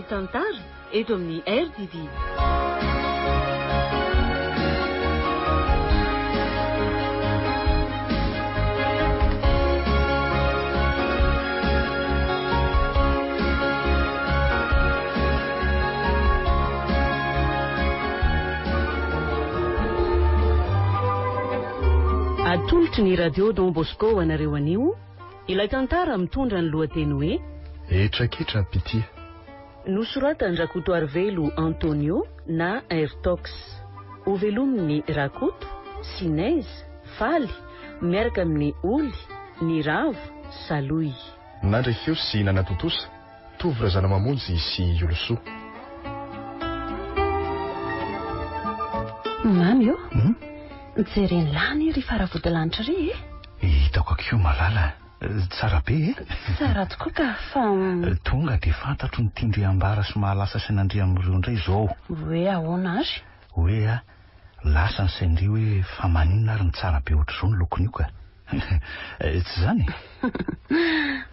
tantara eto amin'ny RTV. Atolotry ny Radio Don Bosco ho anareo anio ilay tantara mitondra ny lohateny hoe Hetraketra-pitia. Nosoratan-dRakotoarivelo Antonio na Airtox. Hovelomin'i Rakoto, Sinez, Faly, miaraka amin'i Oly, Niravo, Salohy. Nandre feo sy nanatontosa, Tovo Razanamamonjy sy Iolosoa. Mamy ô! Jereny lany ry faravodilanitra ry e! Hitako akia malala, tsara be e! Tsara tokoa ka, fa. Tonga dia fantatro ny tian-dry ambara sy mahalasa saina an-dry amin'ireo indray izao. Hoe ahoana ary? Hoe a, lasa ny sain-dry hoe fa maninona ary ny tsara be ohatr'izao ny lokon'io ka. Tsy izany e?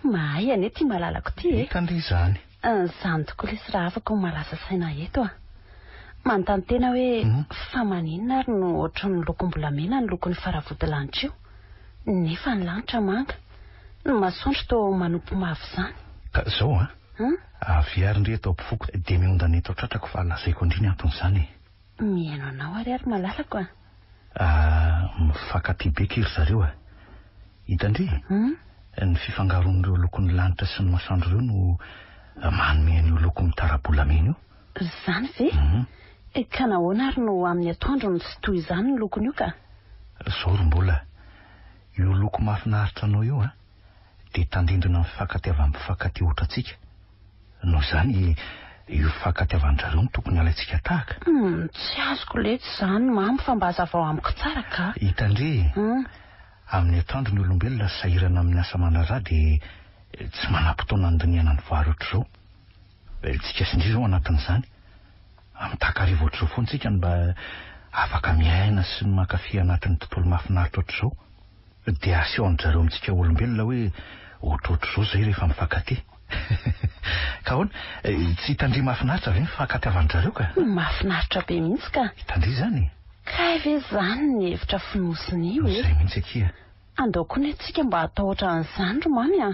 Mahay anie ity malalako ity e! Hitan-dry izany. Izany tokoa lesy raha afaka ho mahalasa saina eto a! Manontany tena hoe fa maninona ary no ohatran'ny lokom-bolamena ny lokon'ny faravodilanitra io, nefa ny lanitra manga, ny masoandro toa manopy mavo izany. Ka izao an! Avia ary ndry eto ampofoko dia miondana eto an-tratrako fa lazaiko an-dry ny anton'izany e! Mihaino anao ary ary malalako a! Ah, mifankatia be ky ry zareo a! Hitan-dry? Ny fifangaroan'ireo lokon'ny lanitra sy ny masoandro ireo no manome an'io loko mitara-bolamena io. Izany ve? Ka nahoana ary no amin'ny atoandro no tsy toy izany ny lokon'io ka? Zao ry Mbola, io loko mahafinaritra anao io an, dia tandindona amin'ny fifankatiavan'ny mpifankatia ohatrantsika. Noho izany, io fifankatiavan-dry zareo no tokony halaintsika tahaka. Hum, tsy azoko letsy izany Mamy fa mba hazavao amiko tsara ka. Hitan-dry e, amin'ny atoandro ny olombelona sahirana amin'ny asa aman-draharaha dia tsy manam-potoana handinihana ny vary ohatr'izao. Tsika sy ndry izao anatin'izany. Amin'ny takariva ohatr'izao foana tsika no mba afaka miaina sy mankafy anatin'ny tontolo mahafinaritra ohatr'izao. Dia aseho an-dry zareo amintsika olombelona hoe ohatrohatr'izao izay rehefa mifankatia. Ka ahoana? Tsy hitan-dry mahafinaritra ve ny fifankatiavan-dry zareo ka? Mahafinaritra be mihitsy ka! Hitan-dry izany e! Kay ve izany ny hevitra fonosin'io e? Izay mihitsy akia. Andao koa ny antsika mba hatao ohatran'izany ry Mamy a!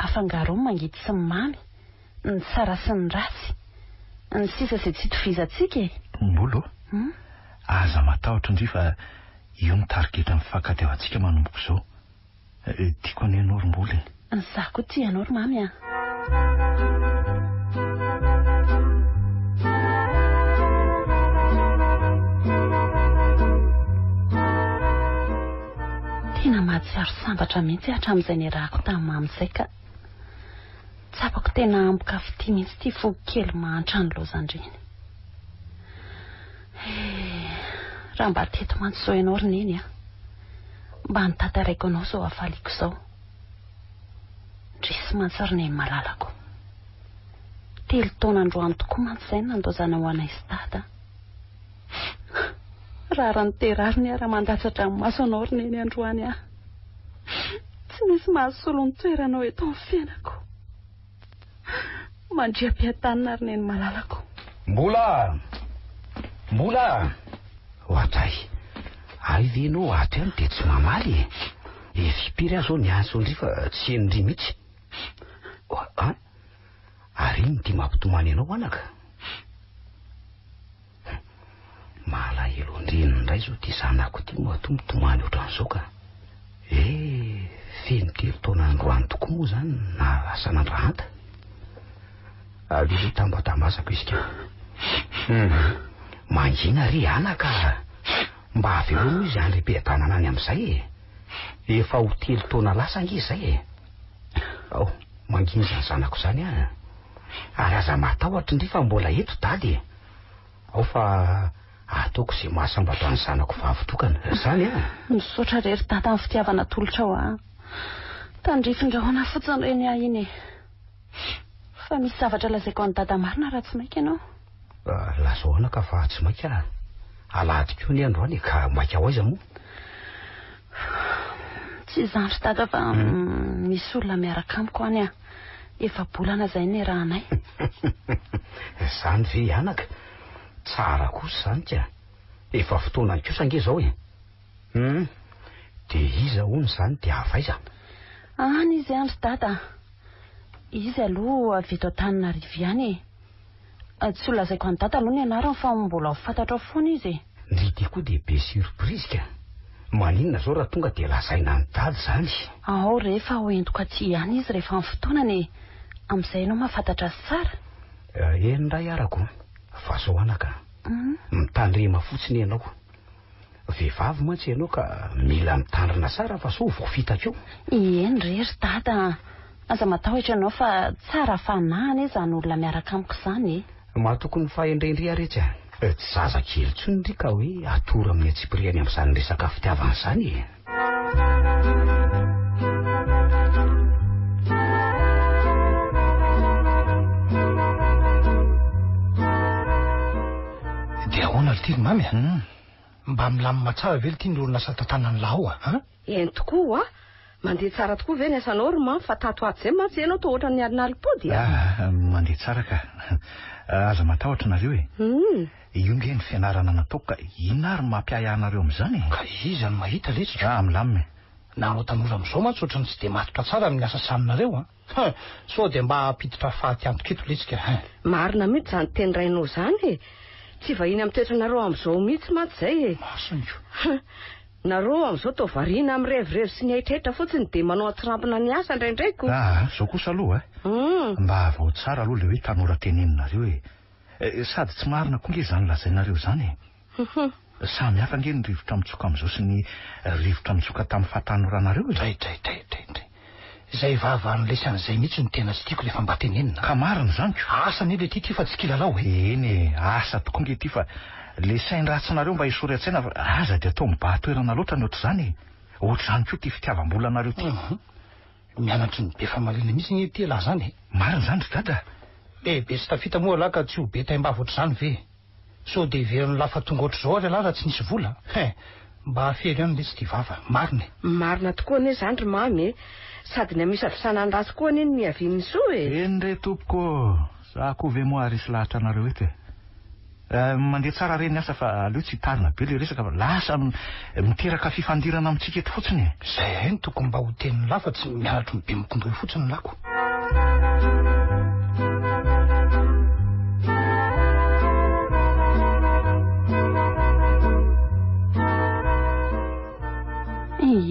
Afangaro ny mangidy sy ny mamy, ny tsara sy ny ratsy, ny sisa izay tsy itovizantsika e! Mbolo ô! Aza matahotra ndry fa io no tarigetra mifankatiavantsika manomboka izao. Tiako anie ianao ry Mbola e! Izaho koa tia anao ry Mamy a! Tena mahatsiaro sambatra mihitsy aho hatramin'izay niarahako tamin'i Mamy izay ka. Tsapako tena ampoka fitia mihitsy ity foko kely mahantra nilaozan-dreny. Eh, raha mba teto mantsy izao ianao ry Neny a! Mba notantaraiko anao izao hafaliako izao. Ndrisy mantsy ry Neny malalako. Telo taona androany tokoa mantsy izay no nandaozanao anay sy Dada. Rariny dia rariny aho raha mandatsa-dranomaso anao ry Neny androany aho. Tsy misy mahasolo ny toeranao eto amin'ny fiainako. Mandriam-piadanana ry Neny malalako. Mbola! Mbola! Ohatray, hay ve ianao ato ihany dia tsy mamaly e? Efa impiry aho izao niantso an-dry fa tsy henon-dry mihitsy. An? Ary inona ity mampitomany anao anaka? Malahelo an-dreniny indray izao ity zanako ity matoa mitomany ohatran'izao ka. Eh, feno telo taona androany tokoa moa izany nahalasa an'Andrahanta. Aleo aloha tambatambazako izy ka. Hmm. Mangina re anaka. Mba avelao moa izy handriam-piadanana any amin'izay e. Efa ho telo taona lasa ange izay e. Ao, mangina izany zanako izany ah. Ary aza matahotra ndry fa mbola eto dada e. Ao fa ataoko izay mahasambatra ny zanako vavy tokana. Izany an! Misaotra re ry dada amin'ny fitiavana atolotrao ahy. Tandrifin-drahona fotsiny ireny ahy iny e. Fa misy zavatra lazaiko an'i dada marina raha tsy maika ianao. Lazao anaka fa tsy maika aho. Alahady koa anie androany e, ka maika ho aiza moa? Tsy izany ry dada fa misy olona miaraka amiko any aho. Efa-bolana izay niarahanay. Izany ve anaka? Tsara kosa izany ka. Efa fotoanany kosa ange izao e. Hum. Dia iza hono izany dia avy aiza? Any izy an ry dada. Izy aloha avy eto Antananarivo ihany e. Tsy ho lazaiko an'i dada aloha ny anarany fa mbola ho fantatrao foana izy e. Ndry ity koa dia be surprise ka. Maninona izao raha tonga dia lazaina an'i dada izany? Ao re fa ho entiko aty ihany izy rehefa amin'ny fotoanany e. Amin'izay ianao mahafantatra azy tsara. Eny indray arako. Fa zao anaka a. Mitandrema fotsiny ianao. Vehivavy mantsy ianao ka mila mitandrina tsara fa sao voafitaka eo. Eny re ry dada a! Aza matahotra ianao fa tsara fanahy anie izany olona miaraka amiko izany e! Matoky ny fahendren-dry aho retsy a! Tsy zaza kely intsony ry ka hoe atoro amin'ny antsipiriany amin'izany resaka fitiavana izany e! Dia ahoana ry ty ry mamy a? Mba milamina tsara ve ity ny orinasa tantanan'i Lao a? An? Eny tokoa hoa! Mandeha tsara tokoa ve ny asanao ry Mamy fa tato ato izay mantsy ianao toa ohatran'ny alinalipody a! Ah, mandeha tsara ka. Aza matahotra nareo e. Io nge ny fianarana nataoko ka inona ary no mampiahiahy anareo amin'izany e? Ka iza no mahita letsy ka? Ah, milamina e. Nareo tanora amin'izao mantsy ohatran'ny tsy dia matotra tsara amin'ny asa sahaninareo an! Hein! Sao dia mba hampiditra faty antoka eto letsy ka hein! Marina mihitsy izany teny rainao izany e! Tsy vahiny amin'ny toetranareo amin'izao mihitsy mantsy izay e! Masoniko. Hein! Nareo amin'izao toa variana amin'ny revirevy sy ny haitraitra fotsiny dia manao an-tsirambina ny asa indraindray ko! Aa, izao kosa aloha e! Mba avao tsara aloha ilay hoe tanora teneninareo e! Sady tsy marina koa nge izany lazainareo izany e! Samy hafa ange ny rivotra mitsoka amin'izao sy ny rivotra mitsoka tamin'ny fahatanoranareo e! Dray dray dray dray dray. Izay vava an'ilay sy an'izay mihitsy no tena tsy tiako rehefa mba tenenina. Ka marina izany ko! Asa anie le ty ty fa tsy kilalao e! Eny e, asa tokoa nge ty fa le sain-dratsinareo mba esory an-tsaina fa aza dia atao mibahan-toerana loatra ny ohatr'izany e! Ohatr'izany koa ty fitiavam-bolanareo ty. Mianatry ny be famalina mihitsy anie ity elah zany e! Marina izany ry dada a! Lehibe sy tafita moa elah ka tsy ho be taim-bava ohatr'izany ve? Sao dia heverin'lah fa tonga ohatr'izao ary elah raha tsy nisy vola? Hein! Mba afero ihany letsy ity vava! Marina e! Marina tokoa anie izany ry Mamy e! Sady ny amisavisana ny ratsy koa anie no niavian'ny soa e! Eny re tompoko ô! Za koa ve moa haharesy lahatra anareo eto e! Mandeha tsara re ny asa fa aleo tsy hitarina be le resaka fa lasa miteraka fifandirana amintsika eto fotsiny e! Zay hay no tokony mba ho tenin'lah fa tsy mianatry ny be mikondoy fotsiny lako.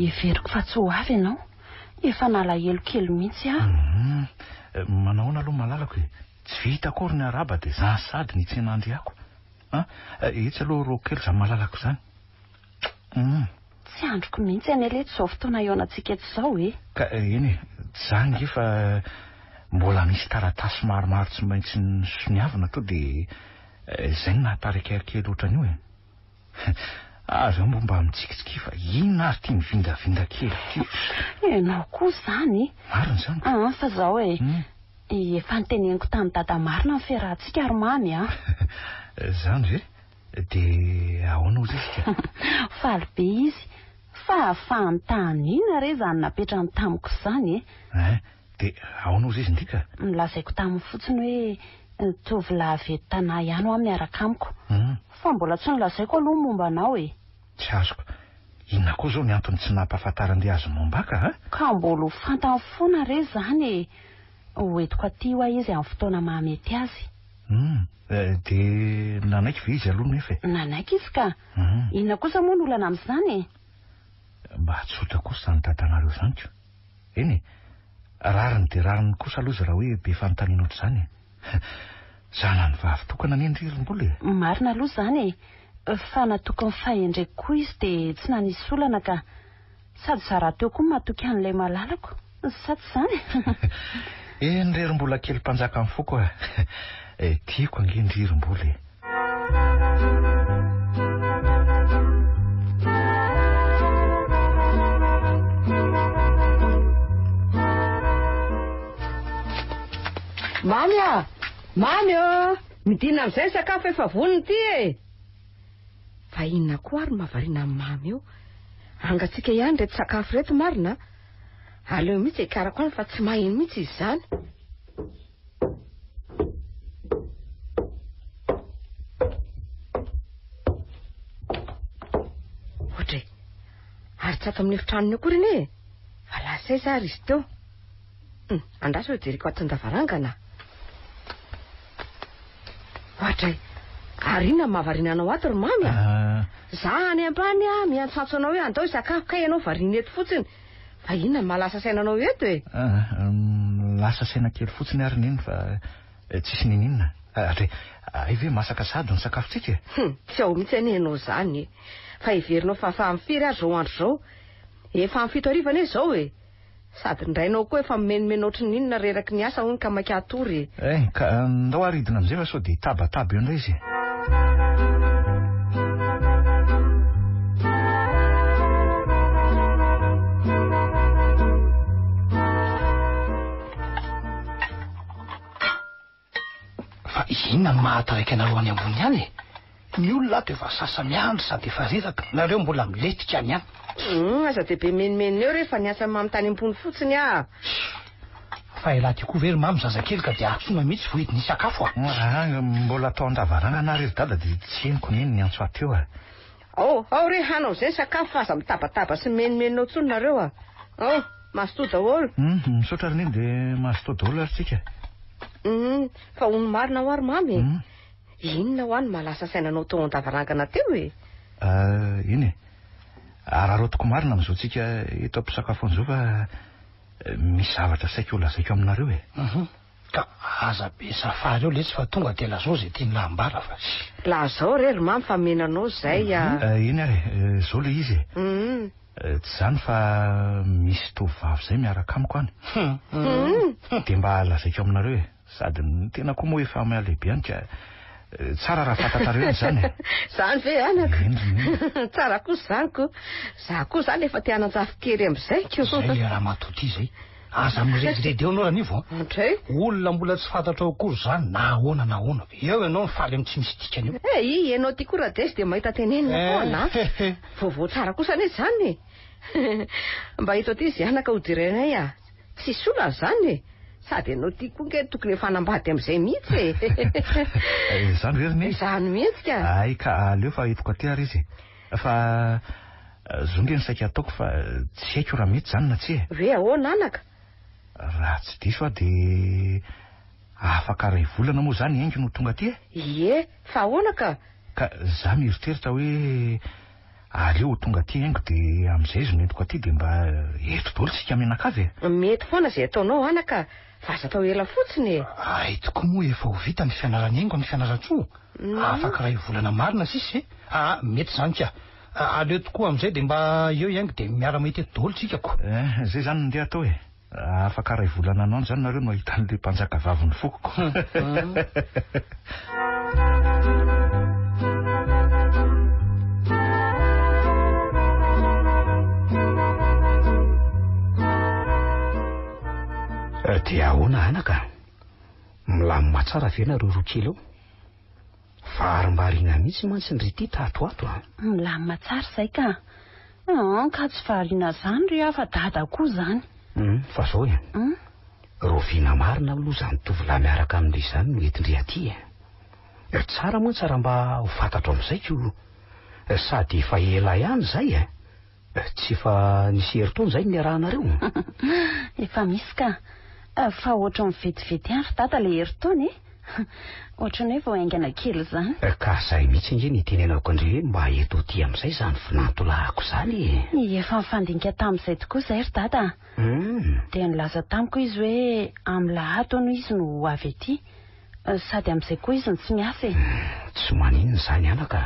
Heveriko fa tsy ho avy ianao. Efa nalahelo kely mihitsy aho. Manahoana aloha malalako e? Tsy vita akory ny arahaba dia za sady nitsena andriako a! Etsy aloha ro kely zany malalako zany. Hum. Tsy andriko mihitsy anie letsy izao fotoana hihaonantsika eto izao e! Ka eny e, tsy zany nge fa mbola misy taratasy maromaro tsy maintsy nosoniavina to dia izay no nahatarika ahy kely ohatran'io e. Avy eo moa mba mitsikitsiky fa inona ary ity mivindavinda kely ity? Ianao koa izany. Marina izany. Aa fa izao e. Efa noteneniko tamin'i Dada marina ny fiarahantsika ry Mamy a. Izany ve? Dia ahoana hozy izy ka? Faly be izy. Fa fanontaniana re izany napetrany tamiko izany e. Ein, dia ahoana hozy izy ndry ka? Nolazaiko taminy fotsiny hoe tovolahy avy eto Tanà ihany hoa miaraka amiko. Fa mbola tsy nolazaiko aloha ny momba anao e. Tsy azoko. Inona koa izao ny antony tsy nampahafantaran-dry azy momba ahy ka a? Ka mbola ho fantany foana re izany e. Ho entiko aty hoa izy amin'ny fotoana mahamety azy. Hum, dia nanaiky ve izy aloha nefa e? Nanaiky izy ka. Inona kosa moa no olana amin'izany e? Mba tsotra kosa izany dadanareo izany ko. Eny e, rariny dia rariny kosa aloha izy raha hoe be fanontaniana ohatr'izany e. Zanany vavy tokana anie ndry ry Mbola e. Marina aloha izany e. Fa natoky ny fahendreko koa izy dia tsy nanisy olana ka. Sady za rahateo koa matoky an'ilay malalako. Sa tsy izany? Eny re ry Mbola kely mpanjakan'ny foko a. Tiako ange ndry ry Mbola e. Mamy a! Mamy ô! Midina amin'izay ny sakafo efa vonona ity e! Fa inona koa ary no mahavariana an'i Mamy io? Angatsiaka ihany ireto sakafo ireto marina a! Aleo mihitsy hiakarako any fa tsy maheno mihitsy izy izany. tsy ato amin'ny efitranony akory anie e. Fa lasa aiza ary izy teo? Hum, andraso eo jereko ato an-davarangana. Oadray, ary inona no mahavariana anao ato ry Mamy a? Ah. Za any ambany a, miantsoantso anao hoe andao hisakafo kay ianao variana eto fotsiny. Fa inona no mahalasa saina anao eto e? Ah, lasa saina kely fotsiny ary neny fa eh, tsisy nininona. Adray, hay ve masaka sahady ny sakafontsika e? Hum, tsy ao mihitsy anie ianao izany e. Fa heverinao fa fa amin'ny firy ary izao andro izao? Efa amin'ny 7 hariva anie izao e. Sady ny rainao koa efa mimenomeno ohatry ny inona reraky ny asa hono ka maika hatory e. Eh, ka ndao ary hidina amin'izay fa sao dia hitabataba eo indray izy e. Fa inona no mahataraiky anareo any ambony any e? Ny olona ato efa sasa-miandry sady efa reraka, nareo mbola milentika any ihany. Hum, aza dia be menomenona eo re fa niasa mamy tany am-pony fotsiny aho. Fa elah ty koa ve ry mamy zazakely ka dia antsoina mihitsy vao hidina hisakafo a? Ah, mbola atao an-davarangana ary ry dada dia tsy henoko neny ny antso ahy teo a. Ao, ao re hanao izay ny sakafo fa aza mitabataba sy mimenomenona ao intsony nareo a. Ao, mazotoa daholo. Hum, misaotra ry neny dia mazotoa daholo ary tsika. Hum, fa hono marina hoa ry mamy e. Inona hoa no mahalasa saina anao teo an-davarangana teo e? Ah, eny e. Araraotiko marina amin'izao tsika eto am-pisakafoana izao fa misy zavatra saika ho lazaiko aminareo e. Hum, Ka aza be safary eo letsy fa tonga dia lazao izay tian'lah ambara fa. Lazao re ry mamy fa mena anao izay a. Eny ary e, izao ilay izy e. Tsy izany fa misy tovovavy izay miaraka amiko any. Dia mba lazaiko aminareo e, sady ny tena koa moa efa mihalehibe any ka tsara raha fantatrareo ihany izany e. Izany ve anaka? Eny ry neny. Tsara kosa izany ko. Za koa izany efa te hanan-jafikely amin'izay ko. Izay ilay ramatoa ity izay. Aza mirediredy eo ianao Ranivo a! Andray. Olona mbola tsy fantatrao akory izany na ahoana na ahoana. Eo ianao mifaly amin'ny tsy misy dikany eo. Eh, i ianao ity koa Radesy dia mahita tenenina foana a! Vaovao tsara kosa anie izany e! Mba eto aty izy anaka ho jerenay a! Tsisy olana izany e! Sady ianao ity koa nge tokony efa hanambady amin'izay mihitsy e! Izany ve ry Neny? Izany mihitsy ka! Hay ka aleo fa entiko aty ary izy e! Fa Zo nge ny saika ataoko fa tsy haiko raha mety izany na tsia e. Hoe ahoana anaka? Raha tsy diso aho dia afaka iray volana moa izany Haingo no tonga aty e? Ie, fa ahoana ka? Ka za mieritreritra hoe aleo ho tonga aty Haingo dia amin'izay izy no entiko aty dia mba eto daholo isika mianakavy e. Mety foana izay ataonao anaka fa aza atao ela fotsiny e. Hay tokoa moa efa ho vita ny fianaran'i Haingo any Fianarantsoa. Afaka iray volana marina sisa e. Aa mety izany ka. Aleo tokoa amin'izay dia mba eo i Haingo dia miara-mahita eto daholo tsika ko. Eh, izay izany no ndeha atao e. Afaka iray volana anao izany nareo no hahita an'ilay mpanjaka vavin'ny fokoko. Dia ahoana anaka? Milamina tsara ve nareo roa kely ao? Varimbariana mihitsy mantsy ndry ity tato ato a! Milamina tsara izay ka! An, ka tsy variana izany ry aho fa dada koa izany. Hum, fa zao e! Hum? Rahoviana marina aloha izany tovolahy miaraka amin-dry izany no entin-dry aty e? Tsara mantsy raha mba ho fantatro amin'izay ko! Sady efa ela ihany izay e! Tsy efa nisy herintaona izay no niarahanareo? Efa misy ka. Fa ohatran'ny vetivety ihany ry dada ilay herintaona e. Ohatran'ny hoe vao haingana kely izany. Ka izay mihitsy ange no itenenako an-dry hoe mba eto aty amin'izay izany vinantolahako izany e. Efa nifandinika tamin'izay tokoa izay ry dada. Dia nilaza tamiko izy hoe amin'ny lahady hono izy no ho avy aty. Sady amin'izay koa izy no tsy miasa e. Tsy maninona izany anaka.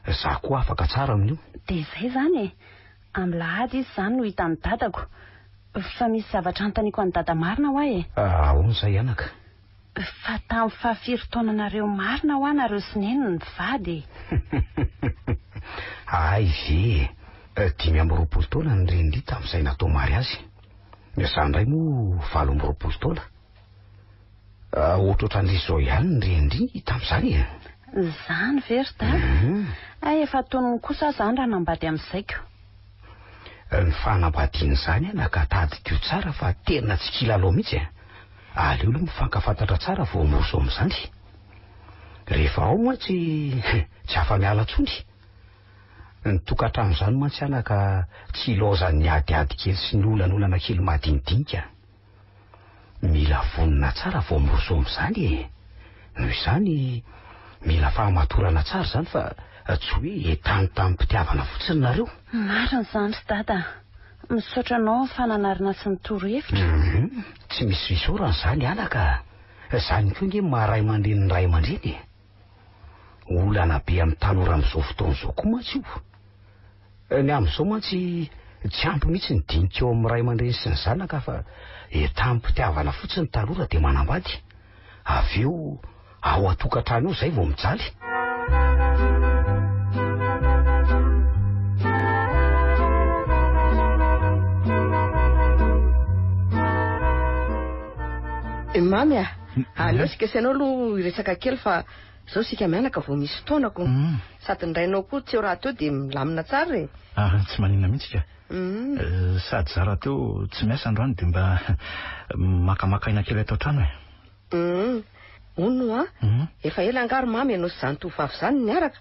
Za koa afaka tsara amin'io. Dia izay izany e! Amin'ny lahady izy izany no hitan'i dadako. Fa misy zavatra anontaniako an'i dada marina hoa e! Ahoana izay anaka? Fa tamin'ny fahafiry taonanareo marina hoa nareo sy neny no nivady e? Hay ve e! 25 taona ny renindry tamin'izay natao mariazy. Za indray moa 28 taona. Ohatrohatran'ilay izao ihany ny renindry tamin'izany e. Izany ve ry dada? Hay efa tonony kosa aho izany raha hanambady amin'izay ko. Ny fanambadiana izany anaka tadidio tsara fa tena tsy kilalao mihitsy e. Aleo aloha mifankafantatra tsara vao miroso amin'izany. Rehefa ao mantsy tsy afa-miala intsony. Ny tokantrano izany mantsy anaka tsy ilaozan'ny adiady kely sy ny olanolana kely madinidinika. Mila vonona tsara vao miroso amin'izany e! Noho izany, mila fahamatorana tsara izany fa tsy hoe entany tamim-pitiavana fotsiny nareo. Marina izany ry Dada a! Misaotra anao amin'ny fananarana sy ny torohevitra. Hum, tsy misy fisaorana izany anaka a! Izany koa ange maha ray aman-dreny ny ray aman-dreny e! Olana be amin'ny tanora amin'izao fotoana izao koa mantsy io. Ny amin'izao mantsy tsy ampy mihitsy ny dinika eo amin'ny ray aman-dreny sy ny zanaka fa entam-pitiavana fotsiny ny tanora dia manambady. Avy eo ao an-tokantrano eo izay vao mijaly. Mamy a, aleo isika sy ianao aloha hiresaka kely fa Zao isika mianaka vao misy fotoana ko. Sady ny rainao koa tsy eo rahateo dia milamina tsara e. Ah, tsy maninona mihitsy ka. Sady za rahateo tsy miasa androany dia mba makamaka aina kely ato an-trano e. Hono hoa, efa ela angaha ry mamy ianao sy izany tovovavy izany no niaraka?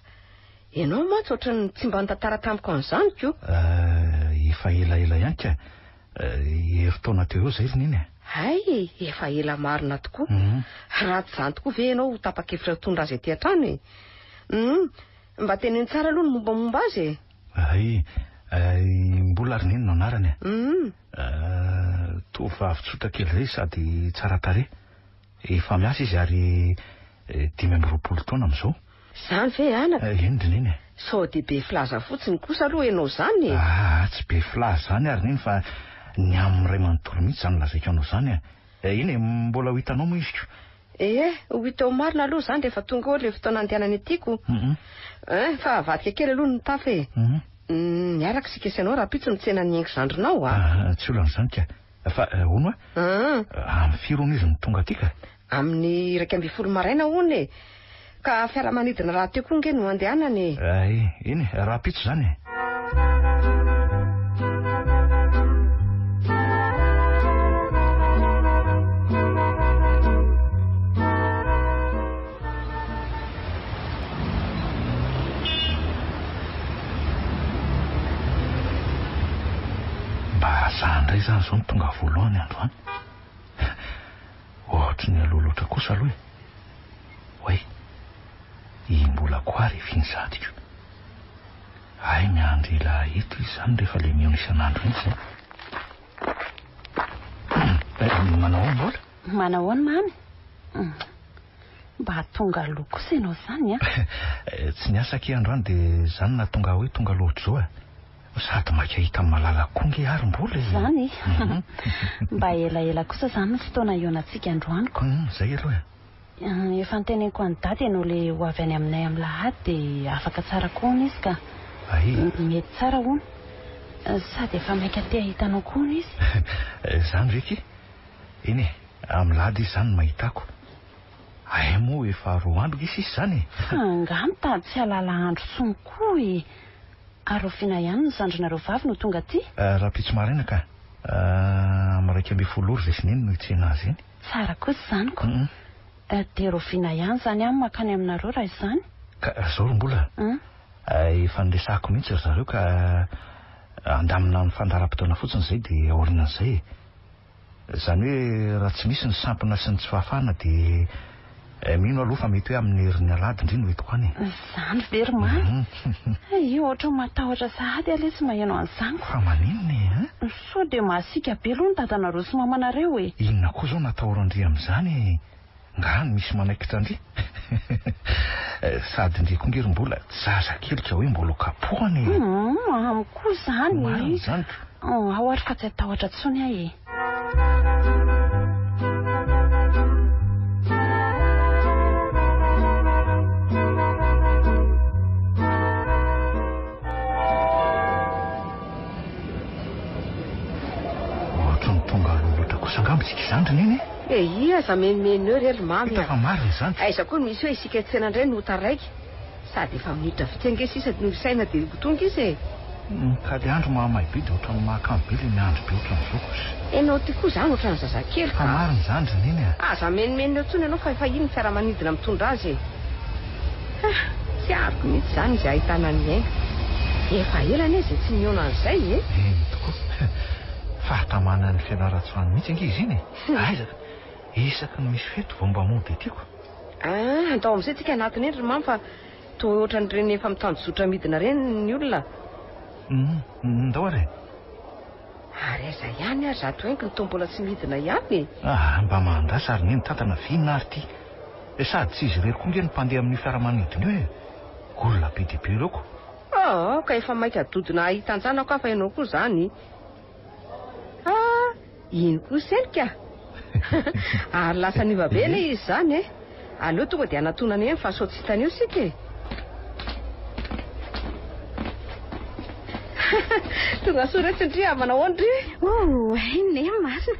Ianao mantsy ohatran'ny tsy mba nitantara tamiko an'izany ko. Efa elaela ihany ka. Herintaona teo eo izay ry Neny e. Hay, efa ela marina tokoa. Raha tsy izany tokoa ve ianao ho tapa-kevitra hitondra azy aty an-trano e? Hum, mba teneno tsara aloha ny mombamomba azy e. Hay, Mbola ry Neny no anarany e. Tovovavy tsotra kely izay sady tsara tarehy. Efa miasa izy ary 25 taona amin'izao. Izany ve anaka? Eny ry Neny e. Sao dia be filaza fotsiny kosa aloha ianao izany e? Aa, tsy be filaza izany ary Neny fa ny amin'ny ray manontolo mihitsy izany lazaiko anao izany e. Eny e, mbola ho hitanao moa izy ko. Ee, ho hita eo marina aloha izany rehefa tonga eo ilay fotoana andehanany aty ko. Ein, fa avadika kely aloha ny tafo e. Miaraka isika sy ianao rahampitso mitsena an'i Haingo zandrinao a. Tsy olana izany ka. Fa hono a, amin'ny firy hono izy no tonga aty ka? Amin'ny 11 maraina hono e! Ka fiaramanidina rahateo koa ange no andehanany e! Ay, eny e, rahampitso izany e! Mba za indray izany izao no tonga voalohany androany. Ohatry ny aloha loatra kosa aloha e. Oay, i Mbola koa ary efa iny sahady ko. Hay miandry ela eto izy izany rehefa ilay mihaona isan'andro iny izay. Manao ahoana Mbola? Manao ahoana Mamy? Mba tonga aloha kosa ianao izany an! Tsy niasa akia androany dia izany no nahatonga ahy hoe tonga aloha ohatr'izao e. Sady maika hita an'i Malala koa nge ary Mbola e! Izany? Mba elaela kosa izany ny fotoana hihaonantsika androany ko. Izay aloha e. Efa noteneniko an'i Dada ianao ilay ho avy any aminay amin'ny lahady dia afaka tsara koa hono izy ka. Ay. Mety tsara hono. Sady efa maika te hahita anao koa hono izy. Izany ve ki? Eny e, amin'ny lahady izy izany no mahita ako. Hay moa efa roa andro nge sisa izany e! Fa angaha mitady tsy hahalala andro intsony koa e! Ary oviana ihany ny zandrinareo vavy no tonga aty? Rahampitso maraina ka. Amin'ny 11 ora izay sy neny no hitsena azy eny. Tsara kosa izany ko. Dia rahoviana ihany izany aho no mankany aminareo raha izany? Ka izao ry Mbola a! Efa niresahako mihitsy ry zareo ka handamina ny fandaharam-potoana fotsiny izay dia aorianan'izay e! Izany hoe raha tsy misy ny sampona sy ny tsy fahafahana dia mino aloha fa mety hoe amin'ny herin'ny alahady ndry no entiko any e. Izany ve ry Mamy? Io ohatran'ny matahotra sahady aho lesy maheno an'izany ko. Fa maninona e an? Sao dia masiaka be aloha ny dadanareo sy mamanareo e. Inona koa izao no atahoran-dry amin'izany e? Nga no misy manaikitra an-dry? Sady ndry koa nge ry Mbola zaza kely ka hoe mbola ho kapohana e! Humm, amiko koa izany e! Marina izany ko! Ao ary fa tsy hatahotra intsony aho e! Ohatry ny tonga aloha loatra kosa angamba isika izany ry Neny e! Eii aza menomenona eo re ry Mamy a! Hita fa marina izany. Aiza koa no misy hoe isika tsena indray no ho taraiky? Sady efa minitra vitsy ange sisa no isaina dia ho tonga izy e! Mitady andro mahamay be dia ohatran'ny mahakamo be ilay miandry be ohatran'izao kosa. Enao ty koa izany ohatran'ny zazakely ka! Fa marina izany ry Neny a! Aza menomenona eo intsony ianao fa efa iny ny fiaramanidina mitondra azy e! Hah! Tsy ariko mihitsy izany izay ahitana an'i Haingo. Efa ela anie izay tsy nihaona an'izay e. Eny tokoa. Fahatamanan'ny Fianarantsoa any mihitsy ange izy iny e. Aiza ka. Isaky ny misy fety vao mba mody aty ko. Ah, andao amin'izay tsika anatiny eny ry Mamy fa toa ohatran'ireny efa mitanjozotra midina ireny ny olona. Hum, ndao ary e. Ary aiza ihany ary zato haingo no toa mbola tsy midina ihany e? Ah, mba mahandrasa ary neny tantana ve inona ary ity? Sady tsy izy irery koa nge no mpandeha amin'io fiaramanidina io e! Olona be dia be ireo ko! Ah, ka efa maika dodona hahita an-janako aho fa ianao koa izany. Ah, iny koa selika. Ary lasa niova be anie izy izany e! Aleo tonga dia hanatonana eny fa sao tsy hitany eo isika e! Tonga soa retsy ndry a, manao ahoana ndry? Oh, hay neny marina.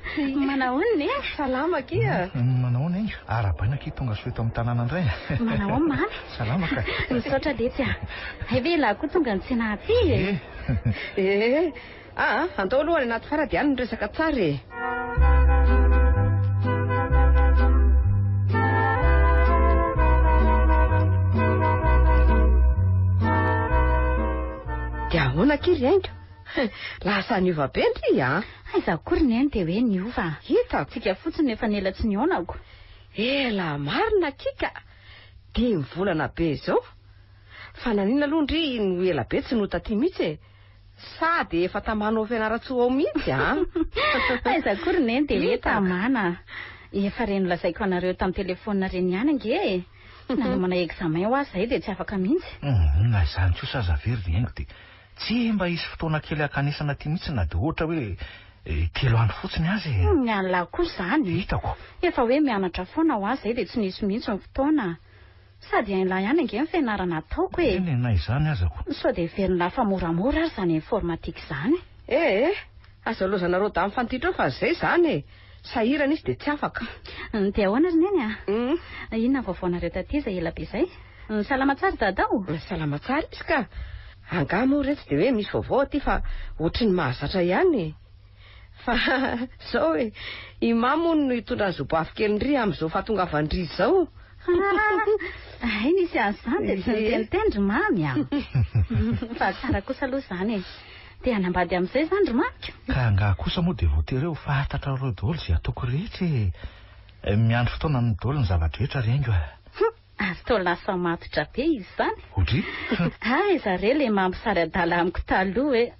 Manao ahoana neny? Salama akia. Manao ahoana Inga? Arahabaina akia tonga soa eto amin'ny tanàna indray. Manao ahoana Mamy? Salama ka. Misaotra letsy a. Hay ve ialahy koa tonga nitsena aty e? Eh, aa, andao aloha any anaty fiara dia any no resaka tsara e. Dia ahoana akia ry Haingo? Lasa niova be ndry a! Aiza akory neny dia hoe niova. Hitako. Tsika fotsiny no efa nela tsy nihaonako. Ela marina akia ka! Dimy volana be izao. Fa naninona aloha ndry no ela be tsy no taty mihitsy e? Sa dia efa tamana ao Fianarantsoa ao mihitsy a? Aiza akory neny dia hoe tamana. Efa re nolazaiko anareo tamin'ny telefaonina ireny ihany ange e! Nanomana examen ho aho izahay dia tsy afaka mihitsy. Hum, na izany kosa aza ve ry Haingo dia tsy mba hisy fotoana kely hankanesana aty mihitsy na dia ohatra hoe telo andro fotsiny aza e! Ny an'lah koa izany e! Hitako. Efa hoe mianatra foana ho aho izay dia tsy nisy mihitsy ny fotoana. Sady hain'lah ihany ange ny fianarana ataoko e! Eny e, na izany aza ko. Sao dia heverin'lah fa moramora ary izany informatique izany. Eh eh! Aza lozanareo dame fantitra eo fa zay izany e! Sahirana izy dia tsy afaka. Dia ahoana ry Neny a? Inona ny vaovaonareo taty izay ela be izay? Salama tsara Dada o? Salama tsara izy ka! Angaha moa re tsy dia hoe misy vaovao aty fa ohatry ny mahazatra ihany e! Fa zao e, i Mamy hono no hitondra ny zobavy kelin-dry amin'izao fahatongavan-dry izao. Hay nisy an'izany dia tsy niteniteny ry Mamy a! Fa tsara kosa aloha izany e! Te hanambady amin'izay izany ry Mamiko? Ka angaha kosa moa dia voatery hoe ho fantatrareo daholo izay ataoko rehetra e! Miandry fotoana ny daholo ny zava-drehetra ry haingo a! Hum! Ary toa lasa matotra be izy izany. Odry! Aiza re ilay mamy sary adala amiko taloha e!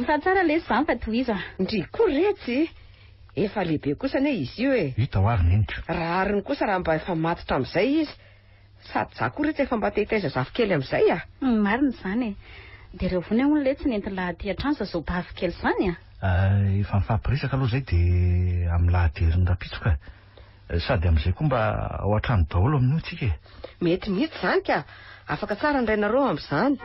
Fa tsara lesy izany fa tohizo a! Ndry koa retsy! Efa lehibe kosa anie izy io e! Hita ho ary neniko. Rariny kosa raha mba efa matotra amin'izay izy. Sady za koa retsy efa mba te hitaiza zafikely amin'izay a! Marina izany e! Dia ireo vony hono letsy nentin'i lahy aty an-trano za zao-bavy kely izany a! Efa nifampiresaka aloha izay dia amin'ny lahaderin'ny rahampitso ka! Sady amin'izay koa mba ao an-trano daholo amin'io tsika e! Mety mihitsy izany ka! Afaka tsara ny rainareo amin'izany.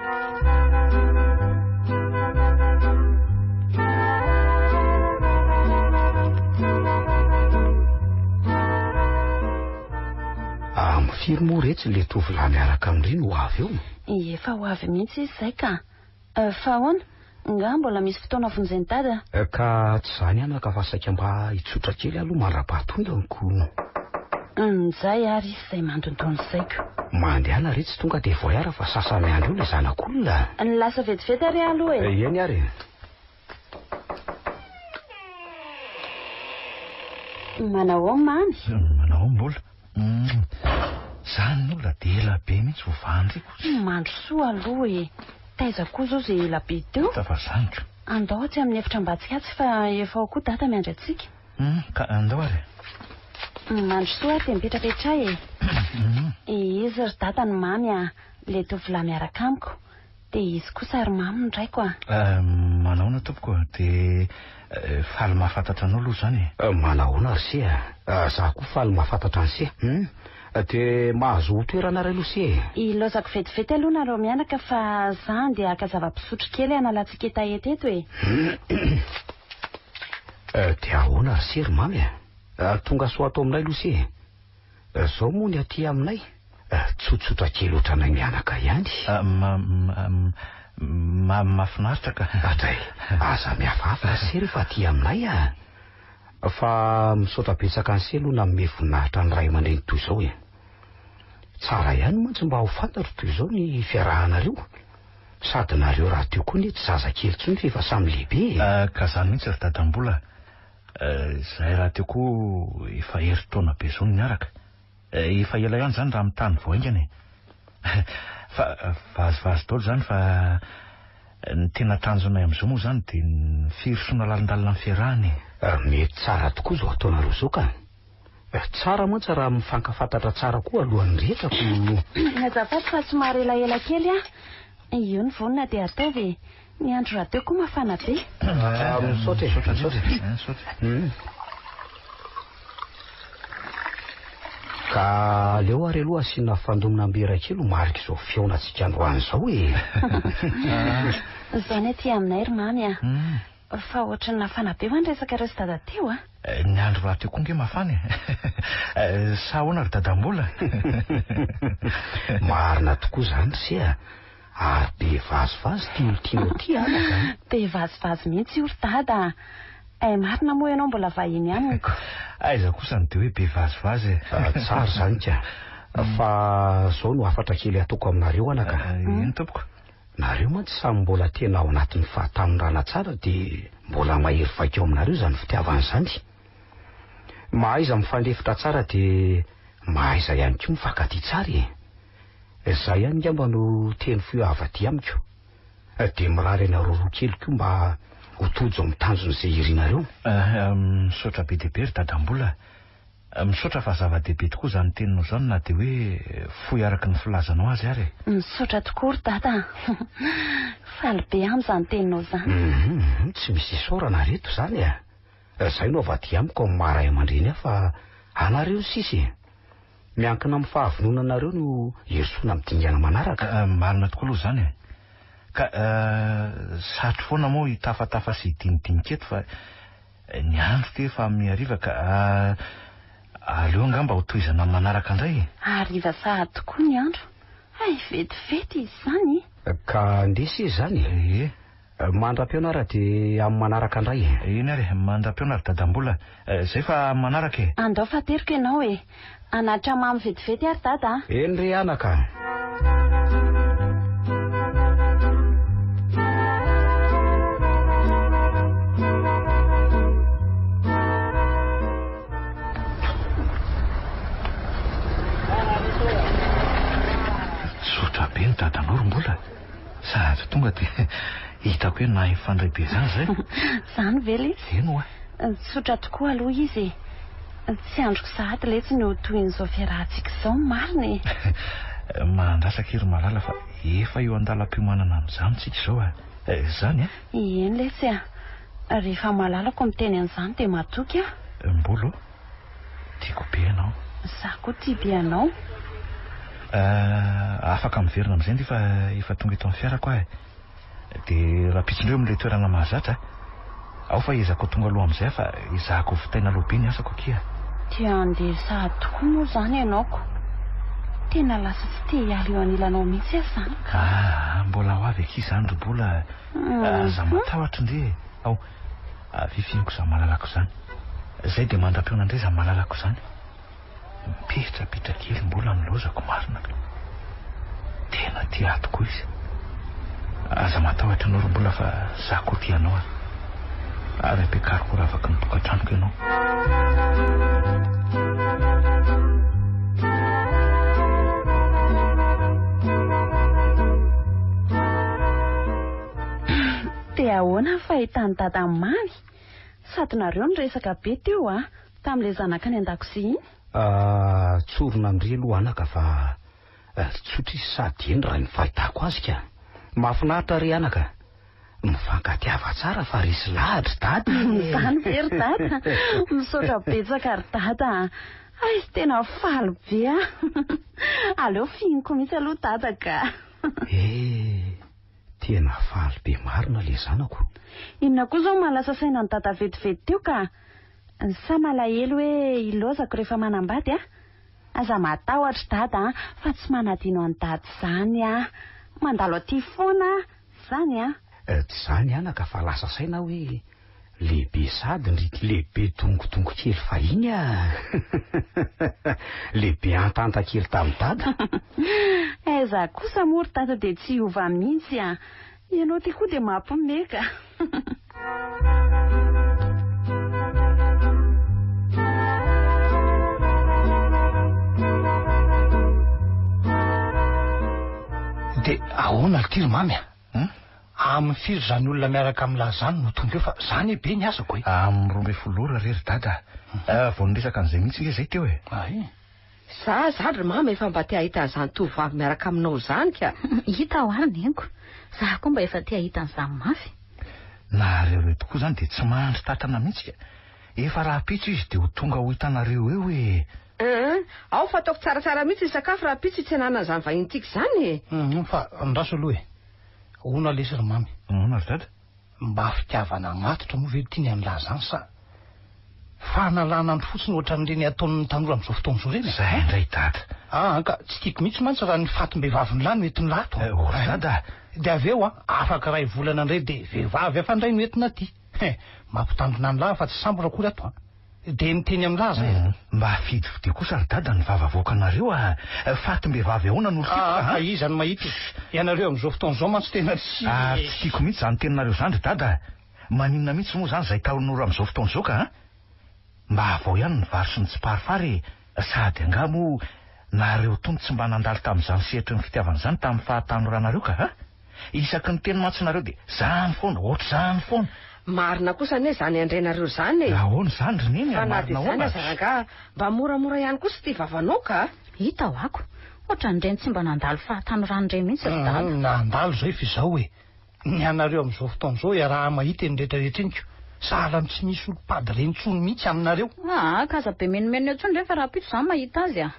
Amin'ny firy moa retsy ilay tovolahy miaraka amin-dry no ho avy eo? Efa ho avy mihitsy izy izay ka! Fa ahoana? Nga mbola misy fotoana vonjen'i Dada? Ka tsy izany anaka fa saika mba hitsotra kely aloha mandra-pahatongany ko. Njay ary izy izay mandondona saiko. Mandehana re tsy tonga dia voyara fa sasa miandry eo ilay zanak'olona. Lasa vetivety ary aho aloha e. Eny ary e. Manao ahoana Mamy? Manao ahoana Mbola? Zany olona dia ela be mihitsy vao vahan-driko. Mandrosoa aloha e! Taiza koa izao izay ela be teo? Hita fa zany ko. Andao atsy amin'ny efitra ambadika atsy fa efa ao koa Dada miandry antsika. Ka andao ary. Mandrosoa ary dia mipetrapetraha e! Izy ry Dada no Mamy a! Ilay tovolahy miaraka amiko. Dia izy kosa ry Mamy no raiko a! Manahoana tompoko a! Dia faly mahafantatra anao aloha izany e! Manahoana ry se a! Za koa faly mahafantatra an'i se. Hum! Dia mahazoa toerana ary aloha se e! Ilaozako vetivety aloha nareo mianaka fa za andeha haka zava-pisotro kely hanalantsika hetaheta eto e! Dia ahoana ry se ry Mamy a! Tonga soa ato aminay aloha se e! Zao moa ny aty aminay, tsotsotra kely ohatranay mianaka ihany. Ma, mahafinaritra ka. Adray, aza mihafahafa ry se rehefa aty aminay a! Fa misaotra betsaka an'i se aloha nanome voninahitra ny ray aman-dreny toy izao e! Tsara ihany mantsy mba ho fantatro toy izao ny fiarahanareo. Sady nareo rahateo koa anie tsy zazakely intsony fa efa samy lehibe e. Ka izany mihitsy ry dadambola a. Izahay rahateo koa efa herintaona be izao no niaraka. Efa ela ihany izany raha mitany vao haingana e. Fa vazivazy daholo izany fa ny tena tanjonay amin'izao moa izany dia ny firosoana lalindalina amin'ny fiarahana e. Mety tsara tokoa izao ataonareo izao ka. Tsara mantsy raha mifankafantatra tsara koa alohan'ny rehetra ko. Azafady fa somary elaela kely aho. Io ny vonona dia ataovy e. Ny andro rahateo koa mafana be. Misaotra e, misaotra e. Ka aleo ary aloha asiana fandominam-bera kely ho marik'izao fihaonantsika androany izao e. Izao ny aty aminay ry Mamy a. Fa ohatran'ny nafana be ho'a ny resakareo sy Dada teo a. Ny andro rahateo koa nge mafana e. Sa ahoana ry Dadambola? Marina tokoa izany ry se a. Ary be vazivazy ity olon-tianao ity anaka a. Be vazivazy mihitsy io ry Dada a. Eh marina moa ianao mbola vahiny amiko. Aiza kosa no dia hoe be vazivazy e. Tsara izany ka. Fa izao no hafatra kely ataoko aminareo anaka. Eny tompoko. Nareo mantsy samy mbola tena ao anatin'ny fahatanorana tsara dia mbola mahery vaika ao aminareo izany fitiavana izany. Mahaiza mifandefitra tsara dia mahaiza ihany koa mifankatia tsara e. Izay ihany ngamba no teny fohy avy aty amiko. Dia mirary anareo roa kely koa mba ho tojo amin'ny tanjona izay irinareo. Misaotra be dia be ry Dadambola. Misaotra fa zava-dehibe tokoa izany teninao izany na dia hoe fohy araka ny filazanao azy ary e. Misaotra tokoa ry Dada a! Faly be aho amin'izany teninao izany. Hum, tsy misy isaorana ry reto izany e! Izay no avy aty amiko amin'ny maha ray aman-dreny ahy fa anareo ny sisa e! Miankina amin'ny fahavononanareo no hirosoana amin'ny dingana manaraka. Marina tokoa aloha izany e! Ka satry foana moa hitafatafa sy hidinidinika eto fa Ny andro ty efa mihariva ka aleo angamba ho tohizana amin'ny manaraka indray e. Hariva sahady tokoa ny andro. Hay vetivety izy izany e. Ka ndesy izy izany e. Ie. Mandra-pihaona ary dia amin'ny manaraka indray e. Eny ary, mandra-pihaona ry dadambola. Zay fa amin'ny manaraka e. Andao fa ateriko ianao e. Hanatitra mamy vetivety ary dada a. Eny re anaka a. Tsotra be ny dadanao ry Mbola. Sady tonga dia hitako hoe nahay mifandray be izany izay. Izany ve lesy? Eny oa. Tsotra tokoa aloha izy e. Tsy andriko sahady letsy ny ho tohin'izao fiarahantsika izao marina e. Mahandrasa akia ry Malala fa efa eo an-dalam-piomanana amin'izany tsika izao a. Izany a? Eny letsy a. Rehefa malalako miteny an'izany dia matoky aho. Mbolo ô, tiako be ianao. Izaho koa tia be anao. Afaka miverina amin'izay ndry fa efa tonga eto amin'ny fiarako aho e. Dia rahampitso indray eo amin'ilay toerana mahazatra a. Ao fa ezako ho tonga aloha amin'izay aho fa ezahako ho vitaina aloha be ny asako akia. Te handeha sahady tokoa moa izany ianao ko. Tena lasa tsy te hiala eo anilanao mihitsy aho izany ka. Aa, mbola ho avy akia izany ry Bola a. Aza matahotra ndry e. Ao, avia fihiniko izany malalako izany. Izay dia mandra-pihaona indray izany malalako izany. Mipetrapitra kely mbola ny lozako marina ka. Tena tia ahy tokoa izy. Aza matahotra ianao ry Mbola fa za koa tia anao ary. Ary ampiakariko ho ravaky ny tokantranoko ianao. Dia ahoana ny fahitan'i Dada an'i Mamy? Sady nareo niresaka be teo a! Tamin'ilay zanaka any an-dakozia iny? Ah, tsorina amin-dry aloha anaka fa tsotra izy sady eny raha ny fahitako azy ka. Mahafinaritra re anaka. Mifankatiava tsara fa resy lahatra ry dada e. Izany ve ry dada? Misaotra betsaka ry dada a. Hay, tena faly be aho. Aleo fihiniko mihitsy aloha dada ka. Eh, tena faly be marina ilay zanako. Inona koa izao mahalasa saina an'i dada vetivety teo ka. Sa malahelo hoe ilaozako rehefa manambady a? Aza matahotra dada a, fa tsy manadino an'i dada izany aho. Mandalo aty foana aho, izany a. Tsy izany anaka fa lasa saina aho hoe Lehibe sady ndry ty lehibe dongodongo kely fahiny ah. Lehibe antanta kely tamin'i dada. Aiza kosa moa ry dada dia tsy hiova mihitsy ah. Ianao ty koa dia mampime ka. Dia ahoana ry ty ry mamy a? Hum? Amin'ny firy izany olona miaraka amin'lah izany no tonga eo fa za anie be ny asako e. Amin'ny 12 ora re ry dada a. Vao niresaka an'izay mihitsy nge zay teo e. Ay. Za zany ry mama efa mba te hahita an'izany tovovavy miaraka aminao izany ka. Hita ho ary neniko. Za koa mba efa te hahita an'izany mafy. Nareo ireo tokoa izany dia tsy mandry tatana mihitsy ka. Efa rahampitso izy dia ho tonga ho hitanareo eo e. Hum, ao fa ataoko tsaratsara mihitsy ny sakafo rahampitso hitsenana an'izany vahinintsika izany e. Hum, fa andraso aloha e. Ahoana lesy ry mamy? Ahoana ry dada? Mba fitiavana matotra moa ve ity ny an'lah zany sa fanalana andro fotsiny ohatran'ireny ataon'ny tanora amin'izao fotoana izao ireny e? Zay indray dada. Ah, ka tsy tiako mihitsy mantsy raha ny fatim-behivavin'lah no entin'lah ato. Eh, oh ry dada a! Dia avy eo an, afaka iray volana indray dia vehivavy hafa indray no entina aty. He, mampitandrina an'lah fa tsy sambatra akory ato an. Dia miteny amin'lah zay a. Mba fidifidio kosa ry dada ny vava avoakanareo a! Fatim-behivavy ahoana no tiako ka? Ah, iza no mahita e? Ianareo amin'izao fotoana izao mantsy tena tsy. Ary tsy tiako mihitsy izany teninareo izany ry dada a! Maninona mihitsy moa izany izay tanora amin'izao fotoana izao ka a? Mba avao ihany ny vary sy ny tsiparifary e! Sady angaha moa nareo tony tsy mba nandalo tamin'izany sehatry ny fitiavana izany tamin'ny fahatanoranareo ka a? Isaky ny teny mantsy nareo dia zany foana, ohatr'izany foana. Marina kosa anie izany andrenareo izany e! Ahoana izany ry Neny a, Fa na dia marina izany ahoana? aza rangaha, mba moramora ihany kosa ity vavanao ka! Hita ho'ako, ohatran'ireny tsy mba nandalo fahatanorana ireny mihitsy ry dada. Nandalo izay f'izao e! Ny anareo amin'izao fotoana izao iaraha-mahita eny rehetrarehetra eny ko! Sahala amin'ny tsy misy olom-pady ireny intsony mihitsy aminareo. Aa, ka aza be menomenona eo intsony re fa rahampitso izaho mahita azy a!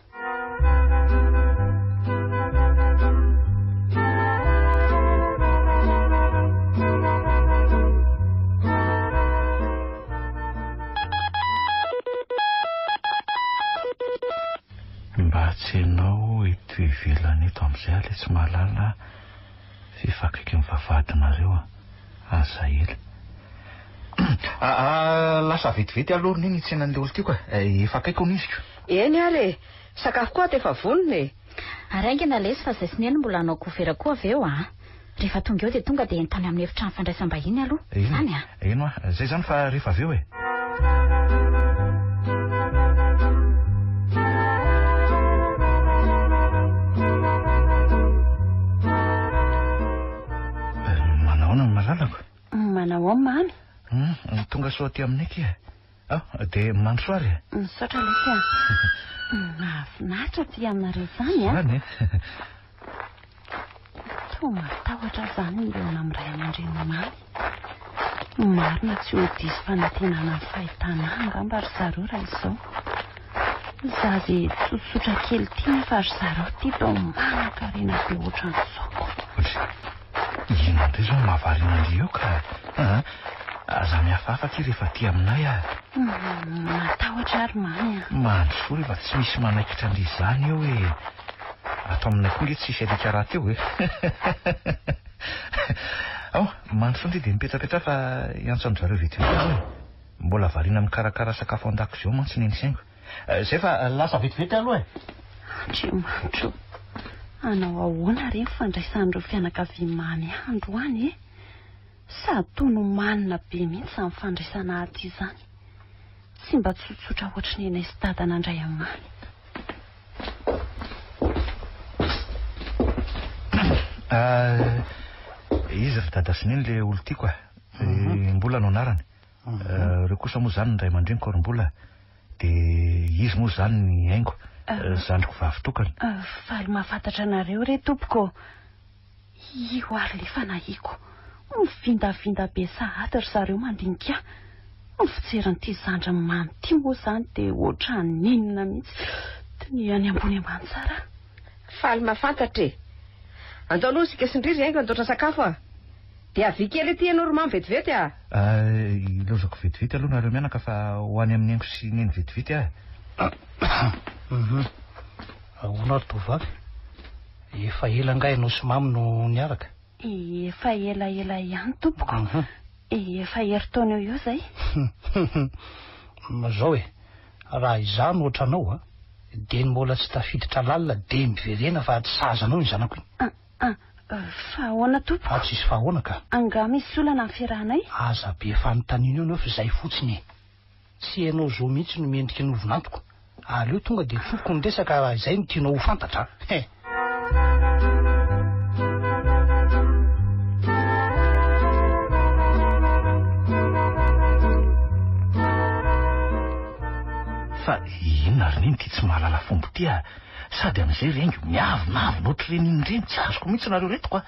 Mba tsy ianao eto ivelany eto amin'izay aho letsy mahalala a! F'efa akaiky ny vavahadinareo a! Aza ela. Aa lasa vetivety aloha ry neny hitsena an'ilay olon-tiako e! Efa akaiky hono izy ko! Eny ary e! Sakafo koa ato efa vonona e! Ary haingana lesy fa zay sy neny mbola hanao couvert koa avy eo a! Rehefa tonga eo dia tonga dia entany amin'ny efitrano fandraisam-bahiny aloha, izany a! Eny hoa, zay izany fa rehefa avy eo e! Manahoana ny malalako? Manahoana mamy? Hum, tonga soa aty aminay akia. Ah, dia mandrosoa ary e. Misaotra lesy a. Mahafinaritra aty aminareo izany a. Izany e. Toa matahotra aho izany ny hihaona amin'ny ray aman-dreny mamy. Marina tsy ho diso fanantenana ny fahitana ahy angamba ry zareo raha izao. Zaza tsotsotra kely ity nefa ry zareo ity toa manan-karena be ohatran'izao. Inona indray izao no mahavariana an-dry eo ka? Aza mihafahafa akia rehefa aty aminay ah. Matahotra aho ry mamy a. Mandrosoa rehefa tsy misy manaikitra an-dry izany eo e. Ato aminay koa nge tsisy alika rahateo e. Ao, mandrosoa ndry dia mipetrapetraha fa hiantso an-dry zareo vetivety aho e. Mbola variana mikarakara sakafo an-dakozia ao mantsy neny sy haingo. Zay fa lasa vetivety aloha e. Andriamanitra o! Hanao ahoana re ny fandraisan'ireo fianakavian'i Mamy ahy androany e? Sady toa nomanina be mihitsy izany fandraisana ahy aty izany. Tsy mba tsotsotra ohatry ny anay sy Dada nandray an'i Mamy. Izy ry Dada sy Neny ilay olon-tiako a. Mbola no anarany. Ireo kosa moa izany ny ray aman-dreniko ary mbola dia izy moa izany ny haingo, zandriko vavy tokana. Faly mahafantatra anareo re tompoko ô! Io ary le fanahiako. Mivindavinda be sahady ry zareo mandinika ahy. Ny fijery an'ity zandriny mamy ity moa izany dia ohatran'ny inona mihitsy. Dinihany ambony ambany tsara aho. Faly mahafantatra e! Andao aloha isika sy ndry ry haingo handoatra sakafo a! Dia avia kely ety ianao ry mamy vetivety a! Ilaozako vetivety aloha nareo mianaka fa ho any amin'ny haingo sy neny vetivety aho e! Hum. Ahoana ary tovovavy? Efa ela angaha ianao sy Mamy no niaraka? Efa elaela ihany tompoko. Efa herintaona eo eo izay. Zao e, raha izaho no ohatranao a, dia ny mbola tsy tafiditra lalina dia miverena fa tsy sahaza anao iny zanako iny. Ah, ah, fa ahoana tompoko? Ah, tsisy fa ahoana ka. Angaha misy olana ny fiarahanay? Aza be fanontaniana eo ianao fa izay fotsiny e. Tsy ianao zo mihitsy no mendrika ny ho vinantoko. Aleo tonga dia tsoriko ny resaka raha izay no tianao ho fantatra a. He. Fa inona ary neny ity tsy mahalala fomba ity a? Sady amin'izay ry haingo miavonavona ohatr'ireny inona ireny, tsy azoko mihitsy nareo reto ka.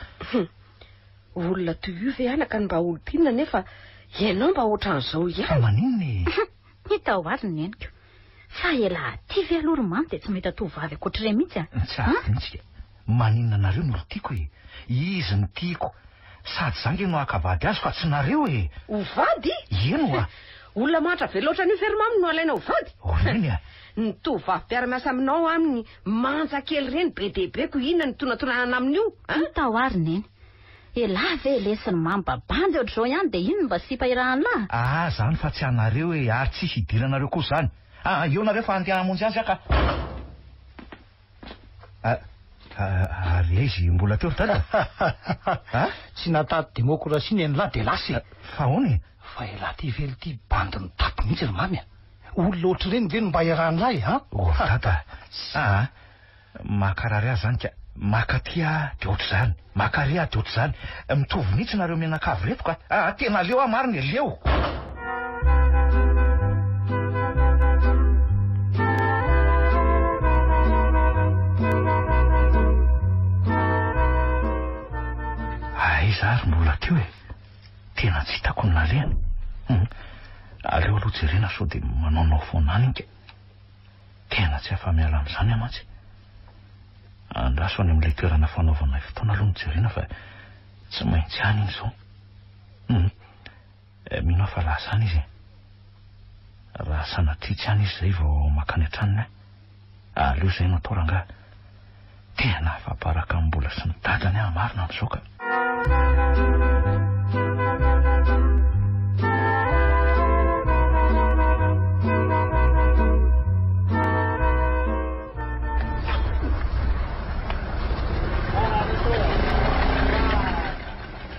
Olona toy io ve anaka no mba olom-pinona nefa ianao mba ohatran'izao ihany? Fa maninona e? Hita ho azy ny neniko. Fa elah aty ve aloha ry mamy dia tsy mahita tovovavy ankoatr'ireny mihitsy a? Tsy azoko mihitsy ka. Maninona anareo no olon-tiako e? Izy no tiako. Sady za nge no haka vady azy fa tsy nareo e! Ho vady? Eny oa! Olona mahantra be loatra an'io ve ry mamy no alaina ho vady? Ho reny a! Ny tovovavy mpiara-miasa aminao aminy manja kely ireny be dia be ko inona no tonantonanana amin'io a? Hita ho ary neny. Elah ve lesy ny mamy babandy ohatr'izao ihany dia inn mba sipa irahan'lah? Aa zany fa tsy anareo e ary tsisy hidiranareo koa zany. Aa eo nareo fa andeha hamonjy azy aho ka. A ary aiza i mbola teo ry dada? A? Tsy nataty demokrasia ny an'lah dia lasa e. Fa ahoana e? Fa elah ty vely ty bandy mitapy mihitsy ry mamy a. Olona ohatr'ireny ve no mba iarahan'lah e an? Oh ry dada aa Mankarary ahy zany ka. Maka aty aho dia ohatr'izany, maka ary aho dia ohatr'izany. Mitovy mihitsy nareo mianakavy ireto ka. Aa tena leo aho marina e, leo. Aiza ary mbola teo e? Tena tsy hitako ny nalehany. Hum. Aleo aloha jerena sao dia manaonao foana any inga. Tena tsy afa-miala amin'izany aho mantsy. Andraso any amin'ilay toerana fanaovanay fotoana aloha no jerena fa tsy maintsy any iny izao. Hum. Mino aho fa lasa any izy e. Raha sanatria tsy any izy izay vao mankany an-tranony aho. Aleo izay no atao rangahy. Tena afa-baraka amin'ny Mbola sy ny dadany aho marina amin'izao ka.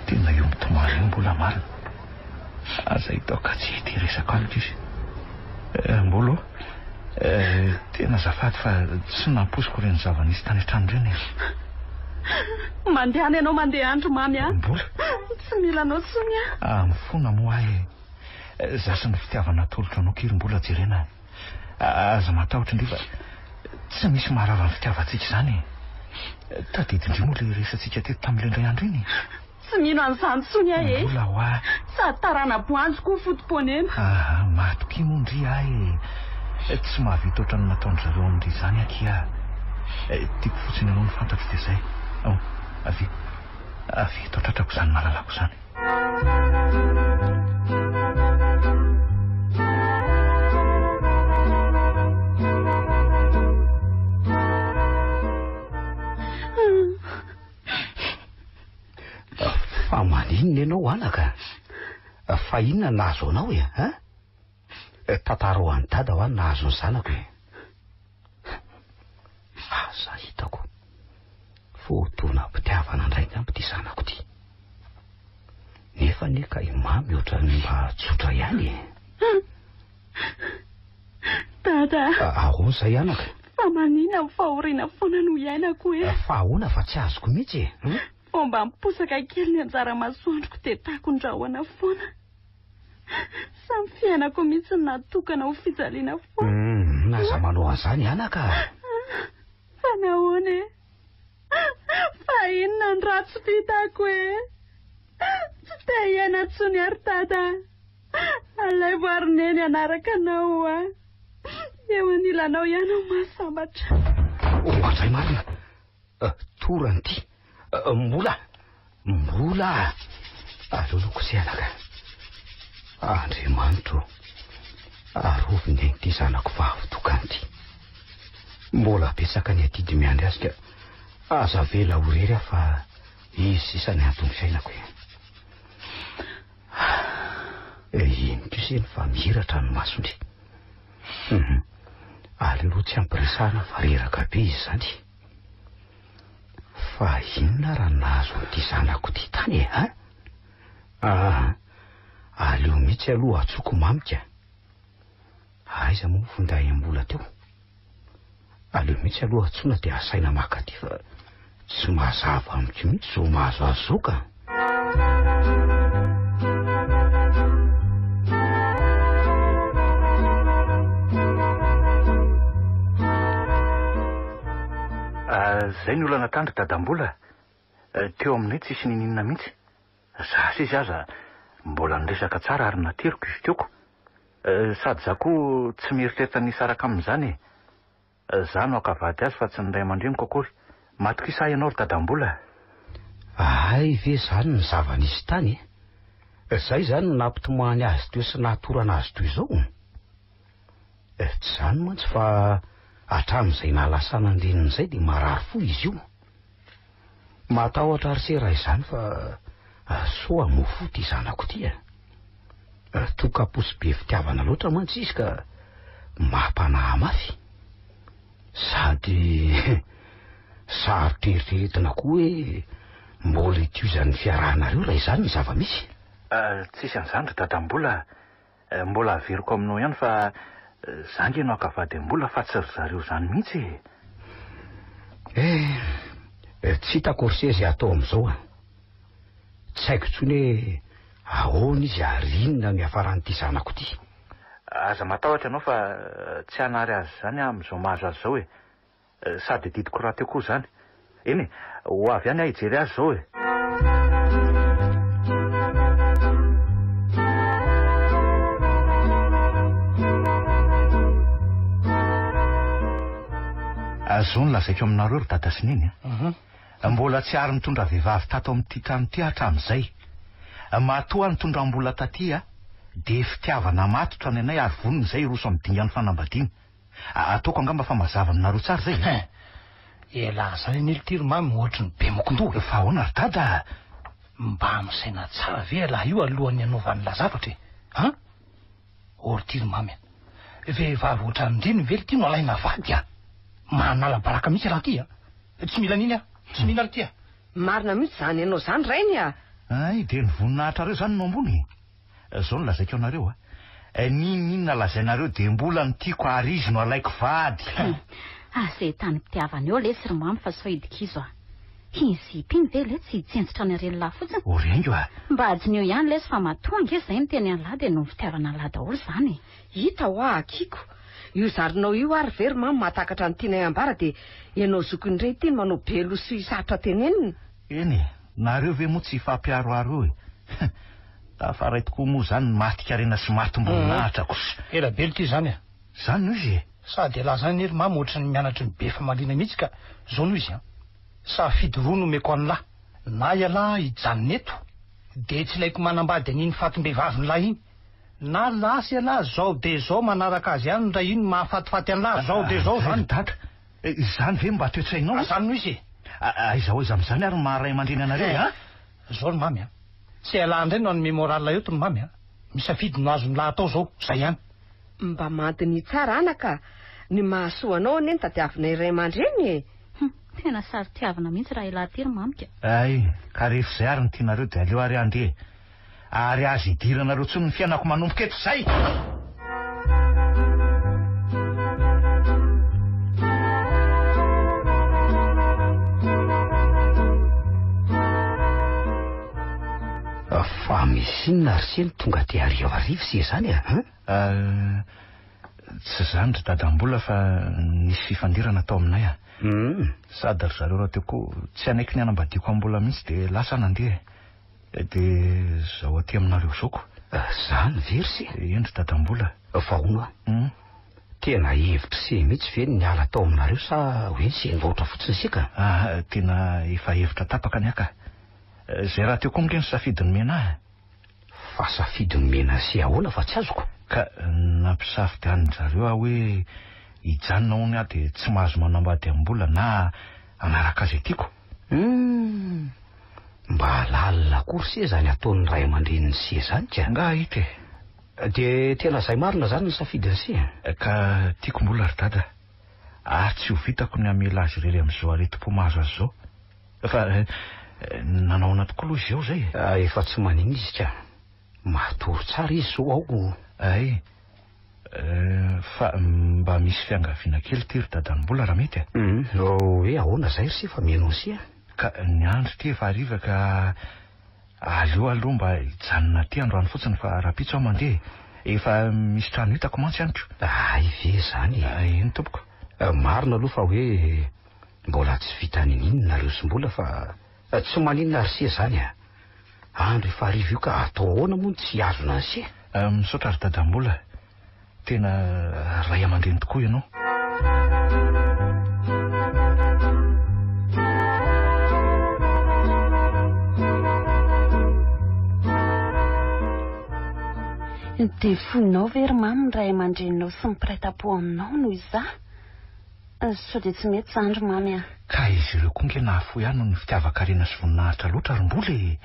Tena io mitomany io Mbola marina. Aza hitaoka tsy hety hiresaka amiko izy. Eh, Mbola ô. Eh, tena azafady fa tsy nampoiziko ireny zava-nisy tany an-trano ireny e. Mandehana ianao mandeha andro mamy a. Mbola. Tsy mila anao tsony aho. Ah, mifona moa aho e. Eh, za sy ny fitiavana atolotro anao kiry mbola jerena. Aza matahotra indry fa tsy misy maharava ny fitiavantsika izany e. Tadidin-dry moa ilay resatsika teto tamin'ilay indray andro iny e. Tsy mino an'izany intsony aho e! Mbola hoa. Sady tarana-boanjo koa foto-ponena. Aha, matokia moa ndry ahy e! Tsy mahavita ohatran'ny nataon-dry zareo amin-dry izany akia aho. Tiako fotsiny ianao no fantatro dia izay. Ao, avia. Avia eto an-tratrako izany malalako izany. Fa maninona ianao anaka? Fa inona no nahazo anao e? Hein? Tantarao an'i dada hoa ny nahazo ny zanako e. Aza hitako. Fotoanam-pitiavana indray angamba ity zanako ity. Nefa anie ka i Mamy ohatran'ny mba tsotra ihany e. Dada. Ahoana izay anaka? Fa maninona ny fahoriana foana no iainako e? Fa ahoana fa tsy azoko mihitsy e? Hum? Vao mba miposaka kely ny anjara masoandroko dia takon-drahona foana. Samy fiainako mihitsy no natokana ho fijaliana foana. Hum, aza manao an'izany anaka. Fa nahoana e? Fa inona ny ratsy vitako e? Tsy te hiaina intsony aho ry Dada. Alaivo ary Neny hanaraka anao hoa. Eo anilanao ihany aho mahasambatra. Ohatray marina. Torany ity. Mbola. Mbola. Aleo aloha kosehana ka. Andriamanitro ô. Arovy ny ain'ity zanako vavy tokana ity. Mbola betsaka ny adidy miandry azy ka aza avela ho irery aho fa izy sisa ny anton'ny fiainako e. iseny fa mihiratra ny masondry. Hum. Aleo aloha tsy ampiresahana fa reraka be izy izany. Fa inona raha nahazo an'ity zanako ity tany e, ha? Ah, aleo mihitsy aloha atsoko mamika. Aiza moa ny finday mbola teo? Aleo mihitsy aloha antsoina dia asaina maka aty fa tsy mazava amiko mihitsy izao mahazo azy izao ka. Ah, zay ny olana tany ry dadambola. Eh, teo aminay tsisy nininona mihitsy. Za sy izy aza mbola niresaka tsara ary nateriko izy teoko. Eh, sady za koa tsy mieritreritra ny hisaraka aminy izany e. Eh, za no haka vady azy fa tsy ny ray aman-dreniko akory. Matokisa ahy ianao ry dadambola. Hay ve izany ny zava-nisy tany e? Izay izany no nampitomany azy teo sy nahatorana azy toy izao? Eh, tsy izany mantsy fa hatramin'izay nahalasana ny reniny izay dia marary fo izy io. Matahotra ry se raha izany fa soa hamoa fo ity zanako ity a. Tokam-po sy be fitiavana loatra mantsy izy ka mampanahy mafy. Sady sarotra eritreretina koa hoe mbola hitohizan'ny fiarahanareo raha izany ny zava-misy. Tsisy an'izany ry dadambola a. Mbola averiko aminao ihany fa za nge no haka vady am-bola fa tsy ry zareo izany mihitsy e! Eh, tsy hitako ry se izay atao amin'izao a! Tsy haiko intsony hoe ahoana izy ary inona no hiafaran'ity zanako ity. Aza matahotra ianao fa tsy hanary azy izany aho amin'izao mahazo azy izao e! Sady adidiko rahateo koa izany. Eny e, ho avy any aho hijery azy izao e. Izao no lazaiko aminareo ry dada sy neny a. Mbola tsy ary nitondra vehivavy tato amin'ity trano ity aho hatramin'izay. Matoa aho nitondram-bola taty dia fitiavana matotra ny anay ary vonona izay hiroso amin'ny dingan'ny fanambadiana. Ataoko angamba fa mazava aminareo tsara izay e! Hein! Elah zany anie lty ry mamy ohatry ny be mokondoha e! Fa ahoana ry dada a? Mba misaina tsara ve elah io alohan'ny hanaovan'lah zavatra e? An? Ô ry ty ry mamy a! Vehivavy ohatran'ireny ve lty no alaina vady a? Manala baraka mihitsy elah ty a! Tsy mila an'iny aho! Tsy mila lty a! Marina mihitsy izany ianao izany rainy a! Hay, dia ny voninahitrareo izany no ambony e! Zao no lazaiko anareo a! N'inon'inona lazainareo dia mbola no tiako ary izy no alaiko vady. Aza entanim-pitiavana eo lesy ry mamy fa sao hidikizo a! Iny zipo iny ve letsy hitsentsitra ny haren'lah fotsiny? O ry haingo a! Mba hadinio ihany lesy fa matoa ange izay miteny an'lah dia noho ny fitiavana an'lah daholo izany e! Hita hoa akiko! Io zarinao io ary ve ry mamy mahatakatra ny tianay ambara dia ianao zokiny indray ity no manao be loha sy sarotra tenenina? Eny e! Nareo ve moa tsy hifampiharoharo eo e? Tafaray tokoa moa izany ny matin-karena sy matim-boninahitra kosa. Ela be lty izany a! Izany no izy e! Sady elah zany anie ry mamy ohatry ny mianatry ny be famaliana mihitsy ka zao no izy an! Safidy roa no omeko an'lah, na ialahy hijanona eto dia tsy ilaiko manambady an'iny fatim-behivavin'lah iny, na lasa ialahy zao dia zao manaraka azy any ndray iny mahafatifaty an'lah zao dia zao zany. Ry dada, izany ve mba toe-tsainao? Zany no izy e! Aiza ho aiza amin'izany ary ny maha ray aman-dreny anareo e? An? Zao ry mamy an! Tsy ialahy indray no hanome morale eto ry mamy an! Misafidy no azon'lah atao zao, zay ihany. Mba mandiniha tsara anaka, ny mahasoa anao anie no tadiavinay ray aman-dreny e! Hum, tena saro-tiavina mihitsy raha ialahy ity ry mamiko. Hay, ka rehefa izay ary no tianareo dia aleo ary handeha e! Ary aza idiranareo intsony ny fiainako manomboka eto izay! Fa misy inona ry se no tonga aty harivariva se izany e? Hein? Tsy izany ry dadambola fa nisy fifandirana tao aminay a. Sady ry zareo rahateo koa tsy hanaiky ny hanambadiako am-bola mihitsy dia lasa nandeha e. Dia izao aty aminareo izao ko. Izany ve ry se? Eny ry dadambola. Fa hono a. Tena hevitry se mihitsy ve ny niala tao aminareo sa hoe nisendroatra fotsiny se ka? Ah, tena efa hevitra tapaka ny ahy ka. Izay rahateo koa ange ny safidy nomena ahy. Fa safidy nomena se ahoana fa tsy azoko? Ka nampisafidy an-dry zareo aho hoe hijanona hono aho dia tsy mahazo manambady am-bola na hanaraka izay tiako. Humm! Mba lalina koa ry se izany ataon'ny ray aman-drenin'i se izany ka! Angaha hita e! Dia tena izay marina izany ny safidin'i se a? Ka tiako Mbola ry dada. Ary tsy ho vitako ny hamela azy irery amin'izao aretim-po mahazo azy izao. Fa nanao ahoana tokoa aloha izy ao izay e? Efa tsy maninona izy ka. Matory tsara izy izao ao. Hay. Fa mba misy fiangaviana kely ity ry dadan'i Mbola raha mety e. Hoe ahoana izay ry se fa mihaino an'i se a. Ka ny andro ity efa hariva ka aleo aloha mba hijanona aty androany fotsiny fa rahampitso aho mandeha e. Efa misy trano hitako mantsy any ko. Hay ve izany e. Eny tompoko. Marina aloha fa hoe mbola tsy vita niniana nareo sy Mbola fa tsy maninona ry se izany a. Andro efa hariva io ka atao ahoana moa no tsy hihazona an'i se? Misaotra ry Dadambola. Tena ray aman-dreny tokoa ianao. Dia foinao ve ry Mamy ny ray aman-dreninao sy ny mpiray tampo aminao noho izaho? Sao dia tsy mety izany ry Mamy a! Ka izy ireo koa nge nahafoy ahy noho ny fitiavan-karena sy voninahitra loatra ry Mbola e!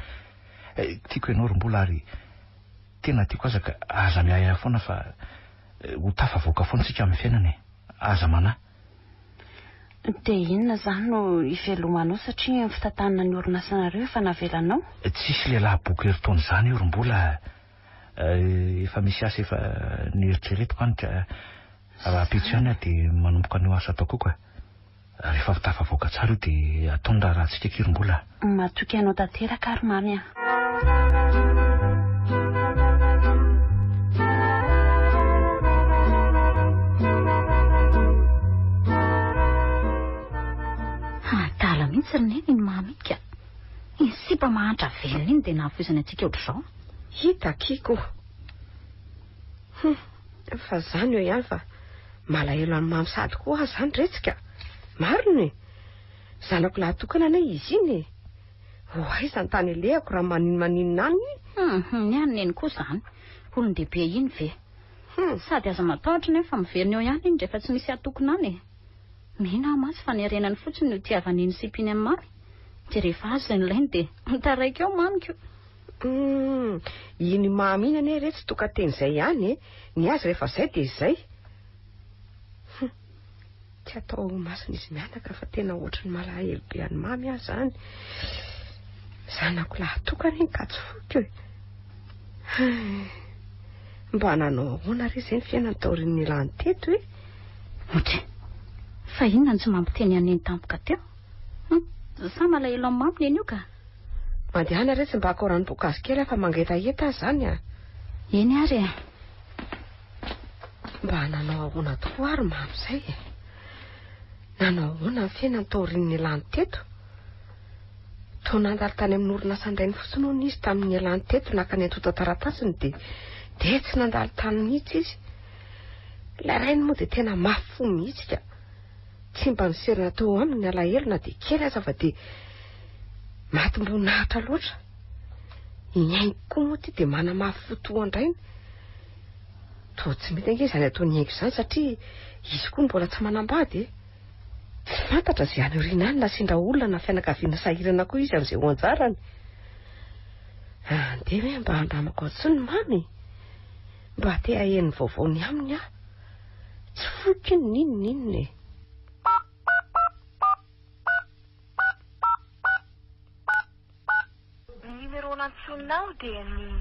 Tiako ianao ry Mbola ary tena tiako aza ka aza miahiahy foana fa ho tafavoaka foana isika amin'ny fiainana e! Aza manahy. Dia inona izany no ivelomanao satria ny fitantanana ny orinasanareo efa navelanao? Tsisy lehilahy boky herintaona izany eo ry Mbola a! Efa misy asa efa noeritreretiko any ka rahampitso ihany aho dia manomboka an'io asa ataoko io ka. Rehefa avy tafavoaka tsara io dia atao ny raharahantsika akia ry Mbola a! Matoky anao tanteraka aho ry Mamy a! Adala mihitsy ry Neny iny Mamy iny ka. Iny sipa mahantra velona iny dia nahafoizany antsika ohatr'izao. Hita akia ko. Hum, fa zany eo ihany fa malahelo an'i Mamy sady koa aho zany retsy ka. Marina e. Zanako lahy tokana anie izy iny e. Ho aiza ny tany alehako raha maninomaninona any? Hum, ny an'i Neny koa zany. Olon-dehibe iny ve? Hum. Sady aza matahotra nefa fa miverina eo ihany iny rehefa tsy misy hatokona any e. Mino aho mantsy fa ny harenany fotsiny no itiavan'iny sipa iny an'i Mamy. Dia rehefa azo izay nilainy dia mitaraiky eo Mamiko. Humm, iny Mamy iny anie re tsy tokan-teny izay ihany e, ny azy rehefa izay dia izay. Hum, tsy atao masina izy mianaka fa tena ohatry ny malahelo be an'i Mamy aho izany. Zanako lahy tokana iny ka tsy foiko e. Hay, mba nanao ahoana re izay ny fiainany taorian'ny nialany teto e? Otry, fa inona no tsy mampiteny an'i Neny tampoka teo? Hum, sa malahelo an'i Mamy Neny io ka? Mandehana re tsy mba hakao ranom-boankazo kely aho fa mangetaheta aho izany a! Eny ary e! Mba nanao ahoana tokoa ary Mamy izay e? Nanao ahoana ny fiainany taorian'ny nialany teto? Toa nandalo tany amin'ny orinasan-drainy fotsiny hono izy tamin'ny nialany teto naka ny antontan-taratasiny dia dia tsy nandalo tany mihitsy izy. Ilay rainy moa dia tena mafy fo mihitsy ka. Tsy mba niserana teo aminy ny alahelo na dia kely aza fa dia matim-boninahitra loatra. I Haingo koa moa ity dia manamafy fo toa an-drainy. Toa tsy mety ange izany ataon'i Haingo izany satria izy koa mbola tsy manambady e. Tsy fantatra izay any aoriana any na sendra olona na fianakaviana sahirana koa izy amin'izay ho anjarany. Andeha hoe mba handramako antsoiny Mamy e. Mba te haheno ny vaovao ny aminy aho. Tsy foiko iny n'inon'inona e. Ny numéro nantsoinao dia ny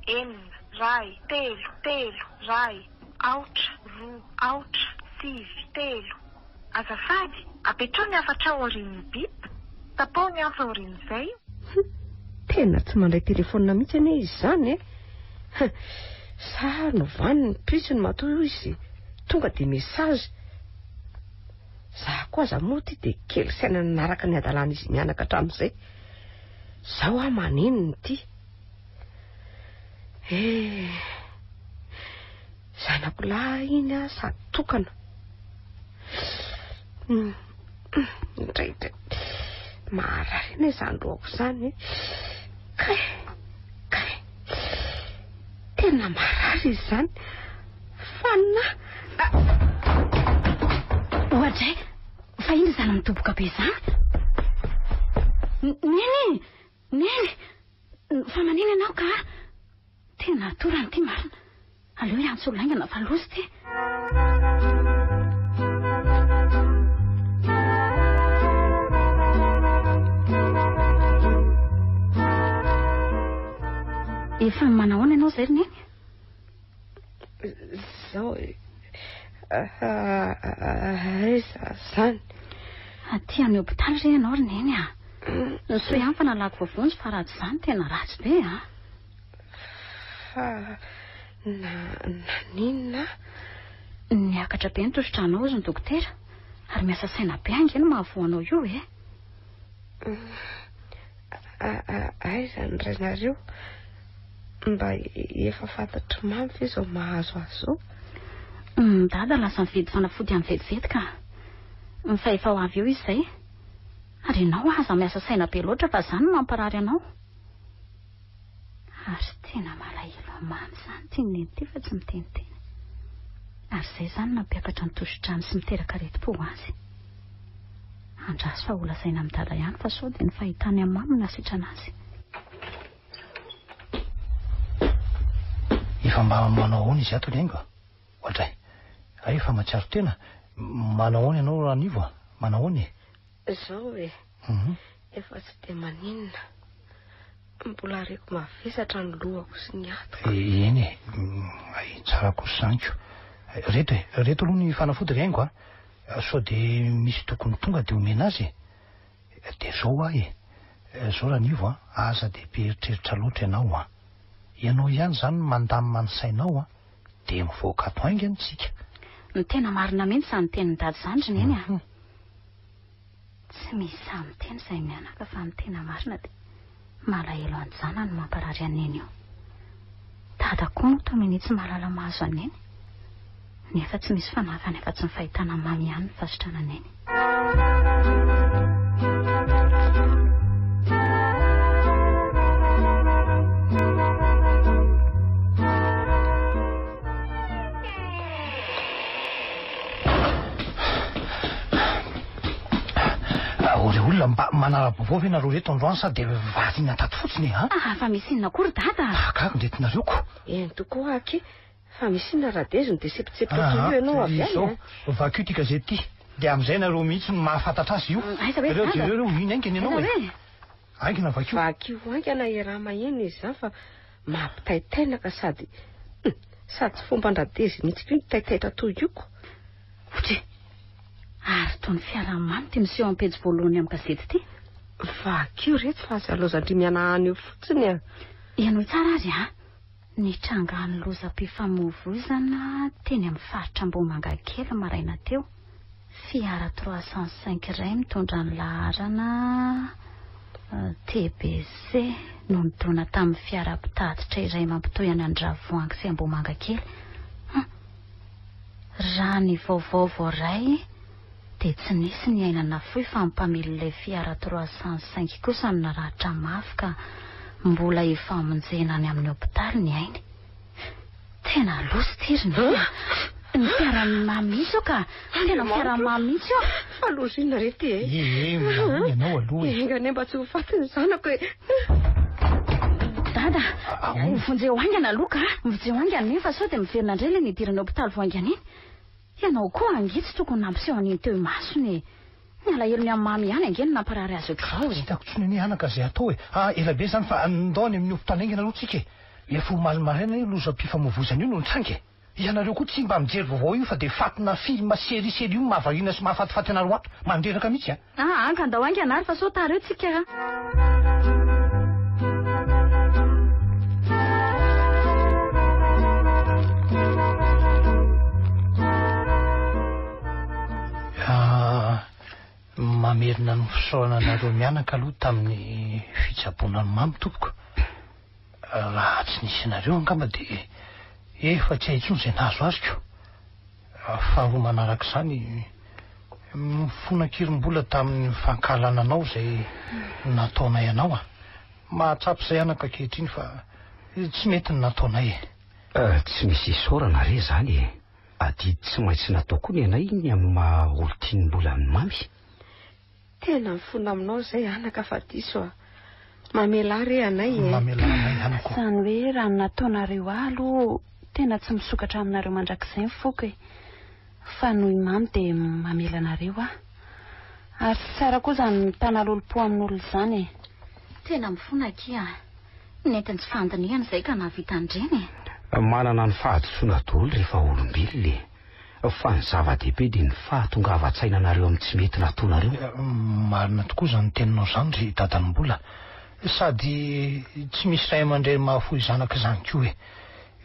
enina, ray, telo, telo, ray, aotra, roa, aotra, sivy, telo. Azafady, apetraho ny hafatrao aorian'ny bip. Tapaho ny antso aorian'izay. Hum, tena tsy mandray telefaonina mihitsy anie izy izany e! Hum, sa novany ny puce-ny matoa io izy tonga dia message. Za koa aza moa ity dia kely saina nanaraka ny hadalan'izy mianaka hatramin'izay. Zao aho manenina ity. Eh, zanako lahy iny aho sady tokana. Indraindray maharary anie izany lohako izany e. Kay, kay. Tena marary izy izany. Fanina. Oadray, fa inona izany midoboka be izany? Neny! Neny! Fa manina ianao ka? Tena torana ity marina. Aleo hiantso olona haingana fa loza ity. Efa manahoana ianao izay ry Neny? Izao e. Aiza izany? Aty amin'ny hopitaly re ianao ry Neny a. Ny soa ihany fa nalako voavonjy fa raha tsy izany tena ratsy be a. Fa na naninona? Niakatra be ny tosidranao hozy ny dokotera ary miasa saina be ange no mahavoa anao io e. Aiza ny rainareo? Mba efa fantatr'i Mamy ve izao mahazo azy izao? Dada lasa nividy fanafody any vetivety ka. Fa efa ho avy eo izy izay. Ary ianao aza miasa saina be loatra fa izany no mamparary anao. Ary tena malahelo an'i Mamy izany ity neny ity fa tsy miteniteny. Ary izay izany nampiakatra ny tosi-drany sy miteraka aretim-po ho azy. Andraso fa holazaina amin'i Dada ihany fa sao dia ny fahitany an'i Mamy no nahasitrana azy. Efa mba manao ahoana izy ato ry haingo a? Oadray. Hay efa mahatsiaro tena. Manao ahoana ianao Ranivo a? Manao ahoana e? Izao e. Efa tsy dia maninona. Mbola reko mavesatra ny lohako sy ny atiko. Eny e. Hay tsara kosa izany ko. Reto e. Reto aloha ny fanafody ry haingo a. Sao dia misy tokony tonga dia omena azy e. Dia izao hoa e. Izao Ranivo a. Aza dia be eritreritra loatra ianao a. Ianao ihany izany no mandamina ny sainao a. Dia mivoaka ato haingana isika. Ny tena marina mihitsy izany tenin'i Dada izany ry Neny a. Tsy misy sahy miteny izahay mianaka fa ny tena marina dia malahelo an-janany no mamparary an'i Neny io. Dada koa moa toa minia tsy mahalala mahazo an'i Neny. Nefa tsy misy fanafany afa-tsy ny fahitana an'i Mamy ihany ny fahasitranan'i Neny. O ry olona, mba manara-baovao ve nareo reto androany sa dia variana tato fotsiny e, an? Ah, fa misy inona koa ry dada? Ah, gaga ny retinareo ko. Eny tokoa aky, fa misy inona Radezy no dia sepotsepotra toy io ianao avy any Izao, vakio ity gazety ity, dia amin'izay nareo mihitsy no mahafantatra azy io. Aiza hoe Ireo dada? jereo ireo, iny haingana ianao Aiza e. hoe? Haingana vakio. Vakio haingana i Rama iny izy izany fa mampitaitaina ka sady hum, sady tsy fomban-dRadezy mihitsy koa ny taitaitra toy io ko. Otry! Ary toa ny fiaraha-mamy ity miseho amin'ny pejy voalohany amin'ny gazety ity. Vakio retsy fa aza laozan-dry mihanahana eo fotsiny a. Henoy tsara ary a! Nitrangan'ny lozam-pifamoivoizana teny amin'ny faritra Ambohimangakely maraina teo. Fiara 305 iray mitondra ny laharana TBC no nidona tamin'ny fiara mpitatitra iray mampitohy an'Andravoahangy sy Ambohimangakely. Hum. Raha ny vaovao voaray dia tsy nisy ny aina nafoy fa ny mpamily ilay fiara 305 kosa no naratra mafy ka mbola ifamonjena any amin'ny hopitaly ny ainy. Tena loza ity ry Neny a! Ny fiara mamy mihitsy io ka! Tena fiara mamy mihitsy io! Fa loza inona re ity e? Ee, maninona ianao aloha e? Enga anie mba tsy ho faty ny zanako e! Dada, vonjeo haingana aloha ka! Vonjeo haingana iny fa sao dia miverina indray ilay nidirana hopitaly vao haingana iny. Ianao koa ange tsy tokony nampiseho an'iny teo imasony e! Ny alahelony amin'i Mamy ihany ange no namparary azy ohatr'izao e! Tsy hitako intsony anie anaka izay atao e! Ah, ela be izany fa ndao any amin'ny hopitaly haingana aloha tsika e! Efa omaly maraina io lozam-pifamoivoizana io no nitranga e! Ianareo koa tsy mba mijery vaovao io fa dia fatina film série série io no mahavariana sy mahafatifaty anareo ato. Mandreraka mihitsy a! Aa ka ndao haingana ary fa sao tara eo tsika a! Mamerina ny fisaorana anareo mianaka aloha tamin'ny fitsaboana an'i Mamy tompoko. Raha tsy nisy anareo angamba dia efa tsy hay intsony izay nahazo azy ko. Faharoa manaraka izany, mifona kirim-bola tamin'ny fankahalana anao izay nataonay anao aho. Mahatsapa izay anaka ankehitriny fa tsy mety ny nataonay e. Tsy misy isaorana re izany e. Adidy tsy maintsy natao koa ny anay ny amin'ny maha olon-tian'ny mbola an'i Mamy. Tena mifona aminao izay anaka fa diso a. Mamelà re anay e. Mamelà anay anako. Izany hoe raha ny nataonareo ahy aloha tena tsy misokatra aminareo mandrakizay ny foko e. Fa noho i Mamy dia mamela anareo aho. Ary tsy tsara koa izany mitana lolompo amin'olona izany e. Tena mifona akia a. Nentin'ny tsy fandinihana izay ka nahavita an'ireny e. Manana ny fahadisoana daholo rehefa olombelona e. Fa ny zava-dehibe dia ny fahatongavan-tsainanareo amin'ny tsy mety nataonareo. Marina tokoa izany teninao izany ry dadan'i Mbola. Sady tsy misy ray aman-dreny mahafoy zanaka izany koa e.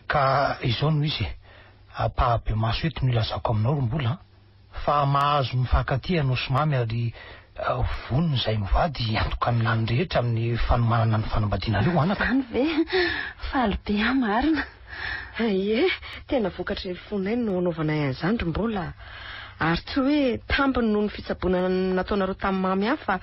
Ka izao no izy e. Ampahabemaso eto no ilazako aminao ry Mbola an! Fa mahazo mifankatia ianao sy Mamy ary vonona izahay mivady hiantoka ny lany rehetra amin'ny fanomanana ny fanambadianareo anaka. Izany ve? Faly be aho marina. Ie, tena vokatry ny fonay no anaovanay an'izany ry Mbola a! Ary tsy hoe tambiny noho ny fitsaboana nataonareo tamin'i Mamy ihany fa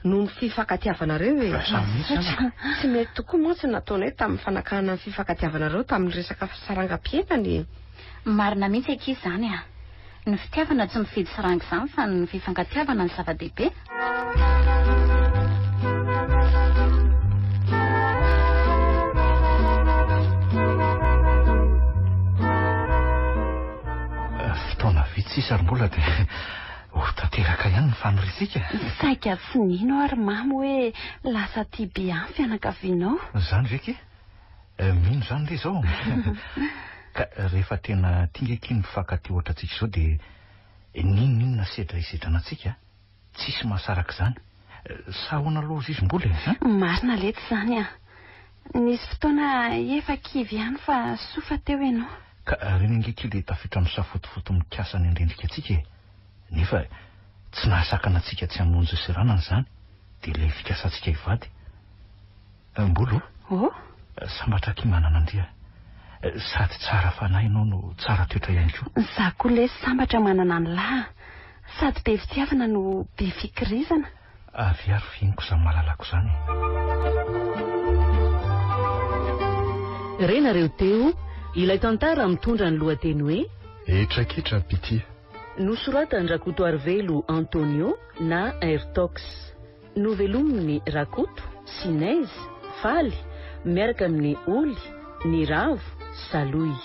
noho ny fifankatiavanareo e! Izany mihitsy anaka. Tsy mety tokoa mantsy ny nataonay tamin'ny fanakana ny fifankatiavanareo tamin'ny resaka sarangam-piainana e! Marina mihitsy akia izany a! Ny fitiavana tsy mifidy saranga izany fa ny fifankatiavana no zava-dehibe. Fotoana vitsy sisa ry Mbola dia ho tanteraka ihany ny faniriantsika. Saika tsy nino aho ry Mamy hoe lasa tia be ahy ny fianakavianao. Izany ve kay? Mino izany re izao. Ka rehefa tena tia nge akia ny mifankatia ohatrantsika izao dia n'inon'inona sedra hisedrana antsika, tsisy mahasaraka izany. Sa ahoana aloha hozy izy Mbola e? An? Marina letsy izany an! Nisy fotoana efa kivy ihany fa soa fa teo ianao. Ka ireny ange akia ilay tafiotra misafotofoto mikasa ny handrendrika antsika e! Nefa tsy nahasakana antsika tsy hamonjy seranana izany, dia ilay fikasantsika hivady. Mbolo o! Oh? Sambatra akia manana an-dry a! Sady tsara fanahy ianao no tsara toetra ihany koa. Za koa lesy sambatra manana an'lah a! Sady be fitiavana no be fikirizana. Avia ary fihiniko izany malalako izany e! Renareo teo ilay tantara mitondra ny lohateny hoe. Hetraketra-pitia. Nosoratan-dRakotoarivelo Antonio na Airtox. Novelomin'i Rakoto, Sinez, Faly, miaraka amin'i Oly, Niravo, Salohy.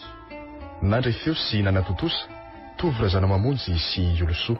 Nandre feo sy nanatontosa, Tovo Razanamamonjy sy Iolosoa.